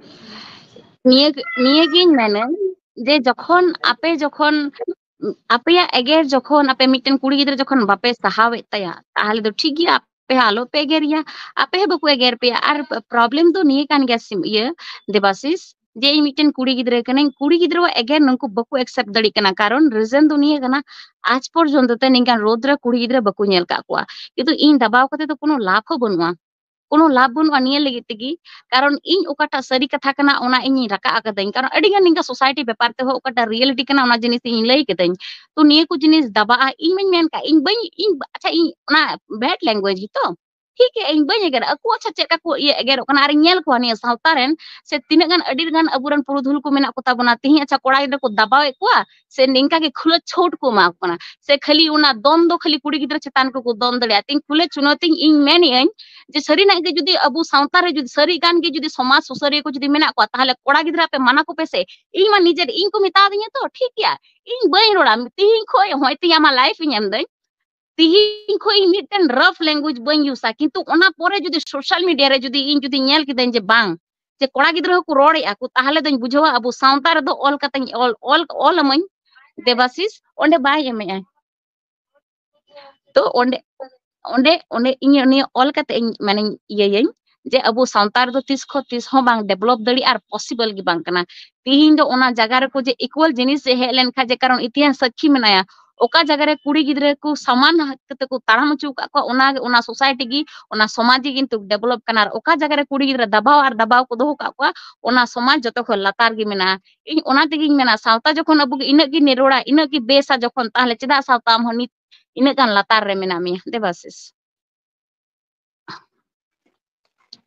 ᱱᱤᱭᱟᱹ ᱱᱤᱭᱟᱹᱜᱤᱧ ᱢᱮᱱᱟ ᱡᱮ ᱡᱚᱠᱷᱚᱱ ᱟᱯᱮ ᱡᱚᱠᱷᱚᱱ ᱟᱯᱮᱭᱟᱜ ᱮᱜᱮᱨ ᱡᱚᱠᱷᱚᱱ ᱟᱯᱮ ᱢᱤᱫᱴᱮᱱ ᱠᱩᱲᱤ ᱜᱤᱫᱽᱨᱟᱹ ᱡᱚᱠᱷᱚᱱ ᱵᱟᱯᱮ ᱥᱟᱦᱟᱣᱮᱫ ᱛᱟᱭᱟ, ᱛᱟᱦᱚᱞᱮ ᱫᱚ ᱴᱷᱤᱠ ᱜᱮᱭᱟ, ᱟᱯᱮ ᱦᱚᱸ ᱟᱞᱚᱯᱮ ᱮᱜᱮᱨᱮᱭᱟ, ᱟᱯᱮ ᱦᱚᱸ ᱵᱟᱠᱚ ᱮᱜᱮᱨ ᱯᱮᱭᱟ᱾ ᱟᱨ ᱯᱨᱚᱵᱞᱮᱢ ᱫᱚ ᱱᱤᱭᱟᱹ ᱠᱟᱱ ᱜᱮᱭᱟ ᱥᱤᱢ- ᱤᱭᱟᱹ ᱫᱮᱵᱟᱥᱤᱥ, ᱡᱮ ᱤᱧ ᱢᱤᱫᱴᱮᱱ ᱠᱩᱲᱤ ᱜᱤᱫᱽᱨᱟᱹ ᱠᱟᱹᱱᱟᱹᱧ, ᱠᱩᱲᱤ ᱜᱤᱫᱽᱨᱟᱹᱣᱟᱜ ᱮᱜᱮᱨ ᱱᱩᱠᱩ ᱵᱟᱠᱚ ᱮᱠᱥᱮᱯᱴ ᱫᱟᱲᱮᱭᱟᱜ ᱠᱟᱱᱟ᱾ ᱠᱟᱨᱚᱱ ᱨᱤᱡᱚᱱ ᱫᱚ ᱱᱤᱭᱟᱹ ᱠᱟᱱᱟ, ᱟᱡ ᱯᱚᱨᱡᱚᱱᱛᱚ ᱛᱮ ᱱᱤᱝᱠᱟᱱ ᱨᱳᱫ ᱨᱮ ᱠᱩᱲᱤ ᱜᱤᱫᱽᱨᱟᱹ ᱵᱟᱠᱚ ᱧᱮᱞ ᱠᱟᱜ ᱠᱚᱣᱟ, ᱠᱤᱱᱛᱩ ᱤᱧ ᱫᱟᱵᱟᱣ ᱠᱟᱛᱮ ᱫᱚ ᱠᱳᱱᱳ ᱞᱟᱵᱷ ᱦᱚᱸ ᱵᱟᱹᱱᱩᱜᱼᱟ᱾ ᱠᱳᱱᱳ ᱞᱟᱵᱷ ᱵᱟᱹᱱᱩᱜᱼᱟ ᱱᱤᱭᱟᱹ ᱞᱟᱹᱜᱤᱫ ᱛᱮᱜᱮ, ᱠᱟᱨᱚᱱ ᱤᱧ ᱚᱠᱟᱴᱟᱜ ᱥᱟᱹᱨᱤ ᱠᱟᱛᱷᱟ ᱠᱟᱱᱟ ᱚᱱᱟ ᱤᱧᱤᱧ ᱨᱟᱠᱟᱵ ᱟᱠᱟᱫᱟᱹᱧ, ᱠᱟᱨᱚᱱ ᱟᱹᱰᱤ ᱜᱟᱱ ᱱᱤᱝᱠᱟ ᱥᱳᱥᱟᱭᱴᱤ ᱵᱮᱯᱟᱨ ᱛᱮᱦᱚᱸ ᱚᱠᱟᱴᱟᱜ ᱨᱤᱭᱮᱞᱤᱴᱤ ᱠᱟᱱᱟ ᱚᱱᱟ ᱡᱤᱱᱤᱥ ᱤᱧ ᱞᱟᱹᱭ ᱠᱟᱹᱫᱟᱹᱧ᱾ ᱛᱚ ᱱᱤᱭᱟᱹ ᱠᱚ ᱡᱤᱱᱤᱥ ᱫᱟᱵᱟᱜᱼᱟ, ᱤᱧ ᱢᱟᱧ ᱢᱮᱱ ᱠᱟᱜ, ᱤᱧ ᱵᱟᱹᱧ ᱤᱧ ᱟᱪᱪᱷᱟ ᱤᱧ ᱚᱱᱟ ᱵᱮᱰ ᱞᱮᱝᱜᱩᱭᱮᱡᱽ ᱜᱮᱛᱚ ᱴᱷᱤᱠ ᱜᱮᱭᱟ, ᱤᱧ ᱵᱟᱹᱧ ᱮᱜᱮᱨᱟ, ᱟᱠᱚ ᱟᱪᱪᱷᱟ ᱪᱮᱫ ᱞᱮᱠᱟ ᱠᱚ ᱤᱭᱟᱹ ᱮᱜᱮᱨᱚᱜ ᱠᱟᱱᱟ, ᱟᱨᱤᱧ ᱧᱮᱞ ᱠᱚᱣᱟ ᱱᱤᱭᱟᱹ ᱥᱟᱶᱛᱟ ᱨᱮᱱ ᱥᱮ ᱛᱤᱱᱟᱹᱜ ᱜᱟᱱ ᱟᱹᱰᱤ ᱜᱟᱱ ᱟᱵᱚᱨᱮᱱ ᱯᱩᱨᱩᱫᱷᱩᱞ ᱠᱚ ᱢᱮᱱᱟᱜ ᱠᱚ ᱛᱟᱵᱚᱱᱟ, ᱛᱤᱦᱤᱧ ᱟᱪᱪᱷᱟ ᱠᱚᱲᱟ ᱜᱤᱫᱽᱨᱟᱹ ᱠᱚ ᱫᱟᱵᱟᱣᱮᱫ ᱠᱚᱣᱟ ᱥᱮ ᱱᱤᱝᱠᱟ ᱜᱮ ᱠᱷᱩᱞᱟᱹ ᱪᱷᱩᱴ ᱠᱚ ᱮᱢᱟ ᱠᱚ ᱠᱟᱱᱟ, ᱥᱮ ᱠᱷᱟᱹᱞᱤ ᱚᱱᱟ ᱫᱚᱱ ᱫᱚ ᱠᱷᱟᱹᱞᱤ ᱠᱩᱲᱤ ᱜᱤᱫᱽᱨᱟᱹ ᱪᱮᱛᱟᱱ ᱠᱚᱠᱚ ᱫᱚᱱ ᱫᱟᱲᱮᱭᱟᱜᱼᱟ? ᱛᱤᱧ ᱠᱷᱩᱞᱟᱹ ᱪᱩᱱᱟᱹᱣ ᱛᱤᱧ ᱤᱧ ᱢᱮᱱᱮᱜ ᱟᱹᱧ ᱡᱮ ᱥᱟᱹᱨᱤᱱᱟᱜ ᱜᱮ ᱡᱩᱫᱤ ᱟᱵᱚ ᱥᱟᱶᱛᱟ ᱨᱮ ᱡᱩᱫᱤ ᱥᱟᱹᱨᱤ ᱜᱟᱱ ᱜᱮ ᱡᱩᱫᱤ ᱥᱚᱢᱟᱡᱽ ᱥᱩᱥᱟᱹᱨᱤᱭᱟᱹ ᱠᱚ ᱡᱩᱫᱤ ᱢᱮᱱᱟᱜ ᱠᱚᱣᱟ, ᱛᱟᱦᱚᱞᱮ ᱠᱚᱲᱟ ᱜᱤᱫᱽᱨᱟᱹ ᱟᱯᱮ ᱢᱟᱱᱟ ᱠᱚᱯᱮ ᱥᱮ᱾ ᱤᱧ ᱢᱟ ᱱᱤᱡᱮᱨ ᱤᱧ ᱠᱚ ᱢᱮᱛᱟ ᱫᱤᱧᱟ ᱛᱚ, ᱴᱷᱤᱠ ᱜᱮᱭᱟ, ᱤᱧ ᱵᱟᱹᱧ ᱨᱚᱲᱟ, ᱛᱤᱦᱤᱧ ᱠᱷᱚᱡ ᱦᱚᱸᱜᱼᱚᱭ ᱛᱤᱦᱤᱧ ᱟᱢᱟᱜ ᱞᱟᱭᱤᱯᱷ ᱤᱧ ᱮᱢ ᱫᱟᱹᱧ, ᱛᱤᱦᱤᱧ ᱠᱷᱚᱡ ᱤᱧ ᱢᱤᱫᱴᱮᱱ ᱨᱟᱯᱷ ᱞᱮᱝᱜᱩᱭᱮᱡᱽ ᱵᱟᱹᱧ ᱤᱭᱩᱡᱟ, ᱠᱤᱱᱛᱩ ᱚᱱᱟ ᱯᱚᱨᱮ ᱡᱩᱫᱤ ᱥᱳᱥᱟᱞ ᱢᱤᱰᱤᱭᱟ ᱨᱮ ᱡᱩᱫᱤ ᱤᱧ ᱡᱩᱫᱤ ᱧᱮᱞ ᱠᱤᱫᱟᱹᱧ ᱡᱮ ᱵᱟᱝ, ᱡᱮ ᱠᱚᱲᱟ ᱜᱤᱫᱽᱨᱟᱹ ᱦᱚᱸᱠᱚ ᱨᱚᱲᱮᱫᱼᱟ ᱠᱚ, ᱛᱟᱦᱚᱞᱮ ᱫᱚᱧ ᱵᱩᱡᱷᱟᱹᱣᱟ ᱟᱵᱚ ᱥᱟᱶᱛᱟ ᱨᱮᱫᱚ ᱚᱞ ᱠᱟᱛᱮᱧ ᱚᱞ ᱚᱞ ᱚᱞ ᱟᱹᱢᱟᱹᱧ ᱫᱮᱵᱟᱥᱤᱥ, ᱚᱸᱰᱮ ᱵᱟᱭ ᱮᱢᱮᱜᱼᱟ᱾ ᱛᱚ ᱚᱸᱰᱮ ᱚᱸᱰᱮ ᱚᱸᱰᱮ ᱤᱧ ᱱᱤᱭᱟᱹ ᱚᱞ ᱠᱟᱛᱮ ᱤᱧ ᱢᱟᱱᱮᱧ ᱤᱭᱟᱹᱭᱟᱹᱧ ᱡᱮ ᱟᱵᱚ ᱥᱟᱶᱛᱟ ᱨᱮᱫᱚ ᱛᱤᱥ ᱠᱷᱚᱱ ᱛᱤᱥ ᱦᱚᱸ ᱵᱟᱝ ᱰᱮᱵᱷᱞᱚᱯ ᱫᱟᱲᱮᱭᱟᱜᱼᱟ ᱟᱨ ᱯᱚᱥᱤᱵᱚᱞ ᱜᱮ ᱵᱟᱝ ᱠᱟᱱᱟ᱾ ᱛᱤᱦᱤᱧ ᱫᱚ ᱚᱱᱟ ᱡᱟᱭᱜᱟ ᱨᱮᱠᱚ ᱡᱮ ᱤᱠᱩᱣᱟᱞ ᱡᱤᱱᱤᱥ ᱡᱮ ᱦᱮᱡ ᱞᱮᱱᱠᱷᱟᱱ, ᱡᱮ ᱠᱟᱨᱚᱱ ᱤᱛᱤᱦᱟᱥ ᱥᱟᱹᱠᱷᱤ ᱢᱮᱱᱟᱭᱟ, ᱚᱠᱟ ᱡᱟᱭᱜᱟ ᱨᱮ ᱠᱩᱲᱤ ᱜᱤᱫᱽᱨᱟᱹ ᱠᱚ ᱥᱚᱢᱟᱱ ᱠᱟᱛᱮ ᱠᱚ ᱛᱟᱲᱟᱢ ᱦᱚᱪᱚ ᱟᱠᱟᱫ ᱠᱚᱣᱟ, ᱚᱱᱟ, ᱚᱱᱟ society ᱜᱮ, ᱚᱱᱟ ᱥᱚᱢᱟᱡᱽ ᱜᱮ ᱠᱤᱱᱛᱩ develop ᱠᱟᱱᱟ᱾ ᱟᱨ ᱚᱠᱟ ᱡᱟᱭᱜᱟ ᱨᱮ ᱠᱩᱲᱤ ᱜᱤᱫᱽᱨᱟᱹ ᱫᱟᱵᱟᱣ ᱟᱨ ᱫᱟᱵᱟᱣ ᱠᱚ ᱫᱚᱦᱚ ᱠᱟᱜ ᱠᱚᱣᱟ, ᱚᱱᱟ ᱥᱚᱢᱟᱡᱽ ᱡᱚᱛᱚ ᱠᱷᱚᱱ ᱞᱟᱛᱟᱨ ᱜᱮ ᱢᱮᱱᱟᱜᱼᱟ᱾ ᱤᱧ ᱚᱱᱟ ᱛᱮᱜᱤᱧ ᱢᱮᱱᱟ, ᱥᱟᱶᱛᱟ ᱡᱚᱠᱷᱚᱱ ᱟᱵᱚ ᱜᱮ ᱤᱱᱟᱹᱜ ᱜᱮ ᱱᱤᱨᱚᱲᱟ, ᱤᱱᱟᱹᱜ ᱜᱮ ᱵᱮᱥᱟ ᱡᱚᱠᱷᱚᱱ, ᱛᱟᱦᱞᱮ ᱪᱮᱫᱟᱜ ᱥᱟᱶᱛᱟ ᱟᱢ ᱦᱚᱸ ᱱᱤᱛ ᱤᱱᱟᱹᱜ ᱜᱟᱱ ᱞᱟᱛᱟᱨ ᱨᱮ ᱢᱮᱱᱟᱜ ᱢᱮᱭᱟ? ᱫᱮᱵᱟᱥᱤᱥ᱾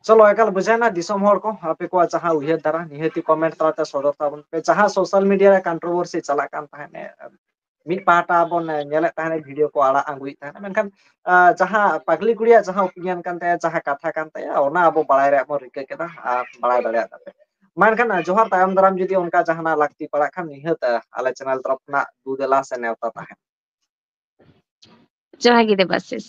ᱪᱚᱞᱚ, ᱮᱠᱟᱞ ᱵᱩᱡᱷᱟᱹᱣᱱᱟ ᱫᱤᱥᱚᱢ ᱦᱚᱲ ᱠᱚ, ᱟᱯᱮ ᱠᱚᱣᱟᱜ ᱡᱟᱦᱟᱸ ᱩᱭᱦᱟᱹᱨ ᱫᱷᱟᱨᱟ ᱱᱤᱦᱟᱹᱛᱤ comment ᱛᱟᱞᱟᱛᱮ ᱥᱚᱫᱚᱨ ᱛᱟᱵᱚᱱ ᱯᱮ᱾ ᱡᱟᱦᱟᱸ social media ᱨᱮ controversy ᱪᱟᱞᱟᱜ ᱠᱟᱱ ᱛᱟᱦᱮᱸᱫ, ᱢᱤᱫ ᱯᱟᱦᱴᱟ ᱵᱚᱱ ᱧᱮᱞᱮᱫ ᱛᱟᱦᱮᱸᱫ video ᱠᱚ ᱟᱲᱟᱜ ᱟᱹᱜᱩᱭᱮᱫ ᱛᱟᱦᱮᱸᱫ, ᱢᱮᱱᱠᱷᱟᱱ ᱟᱸ, ᱡᱟᱦᱟᱸ ᱯᱟᱜᱽᱞᱤ ᱠᱩᱲᱤᱭᱟᱜ ᱡᱟᱦᱟᱸ opinion ᱠᱟᱱ ᱛᱟᱭᱟ, ᱡᱟᱦᱟᱸ ᱠᱟᱛᱷᱟ ᱠᱟᱱ ᱛᱟᱭᱟ, ᱚᱱᱟ ᱟᱵᱚ ᱵᱟᱲᱟᱭ ᱨᱮᱭᱟᱜ ᱵᱚᱱ ᱨᱤᱠᱟᱹ ᱠᱮᱫᱟ ᱟᱨ ᱵᱟᱲᱟᱭ ᱫᱟᱲᱮᱭᱟᱜ ᱛᱟᱯᱮ᱾ ᱢᱟ ᱮᱱᱠᱷᱟᱱ ᱡᱚᱦᱟᱨ, ᱛᱟᱭᱚᱢ ᱫᱟᱨᱟᱢ ᱡᱩᱫᱤ ᱚᱱᱠᱟ ᱡᱟᱦᱟᱱᱟᱜ ᱞᱟᱹᱠᱛᱤ ᱯᱟᱲᱟᱜ ᱠᱷᱟᱱ ᱱᱤᱦᱟᱹᱛ ᱟᱞᱮ channel ᱛᱚᱨᱚᱯ ᱠᱷᱚᱱᱟᱜ ᱫᱩ ᱫᱮᱞᱟ ᱥᱮ ᱱᱮᱣᱛᱟ ᱛᱟᱦᱮᱱ᱾ ᱡᱚᱦᱟᱨ ᱜᱮ ᱫᱮᱵᱟᱥᱤᱥ᱾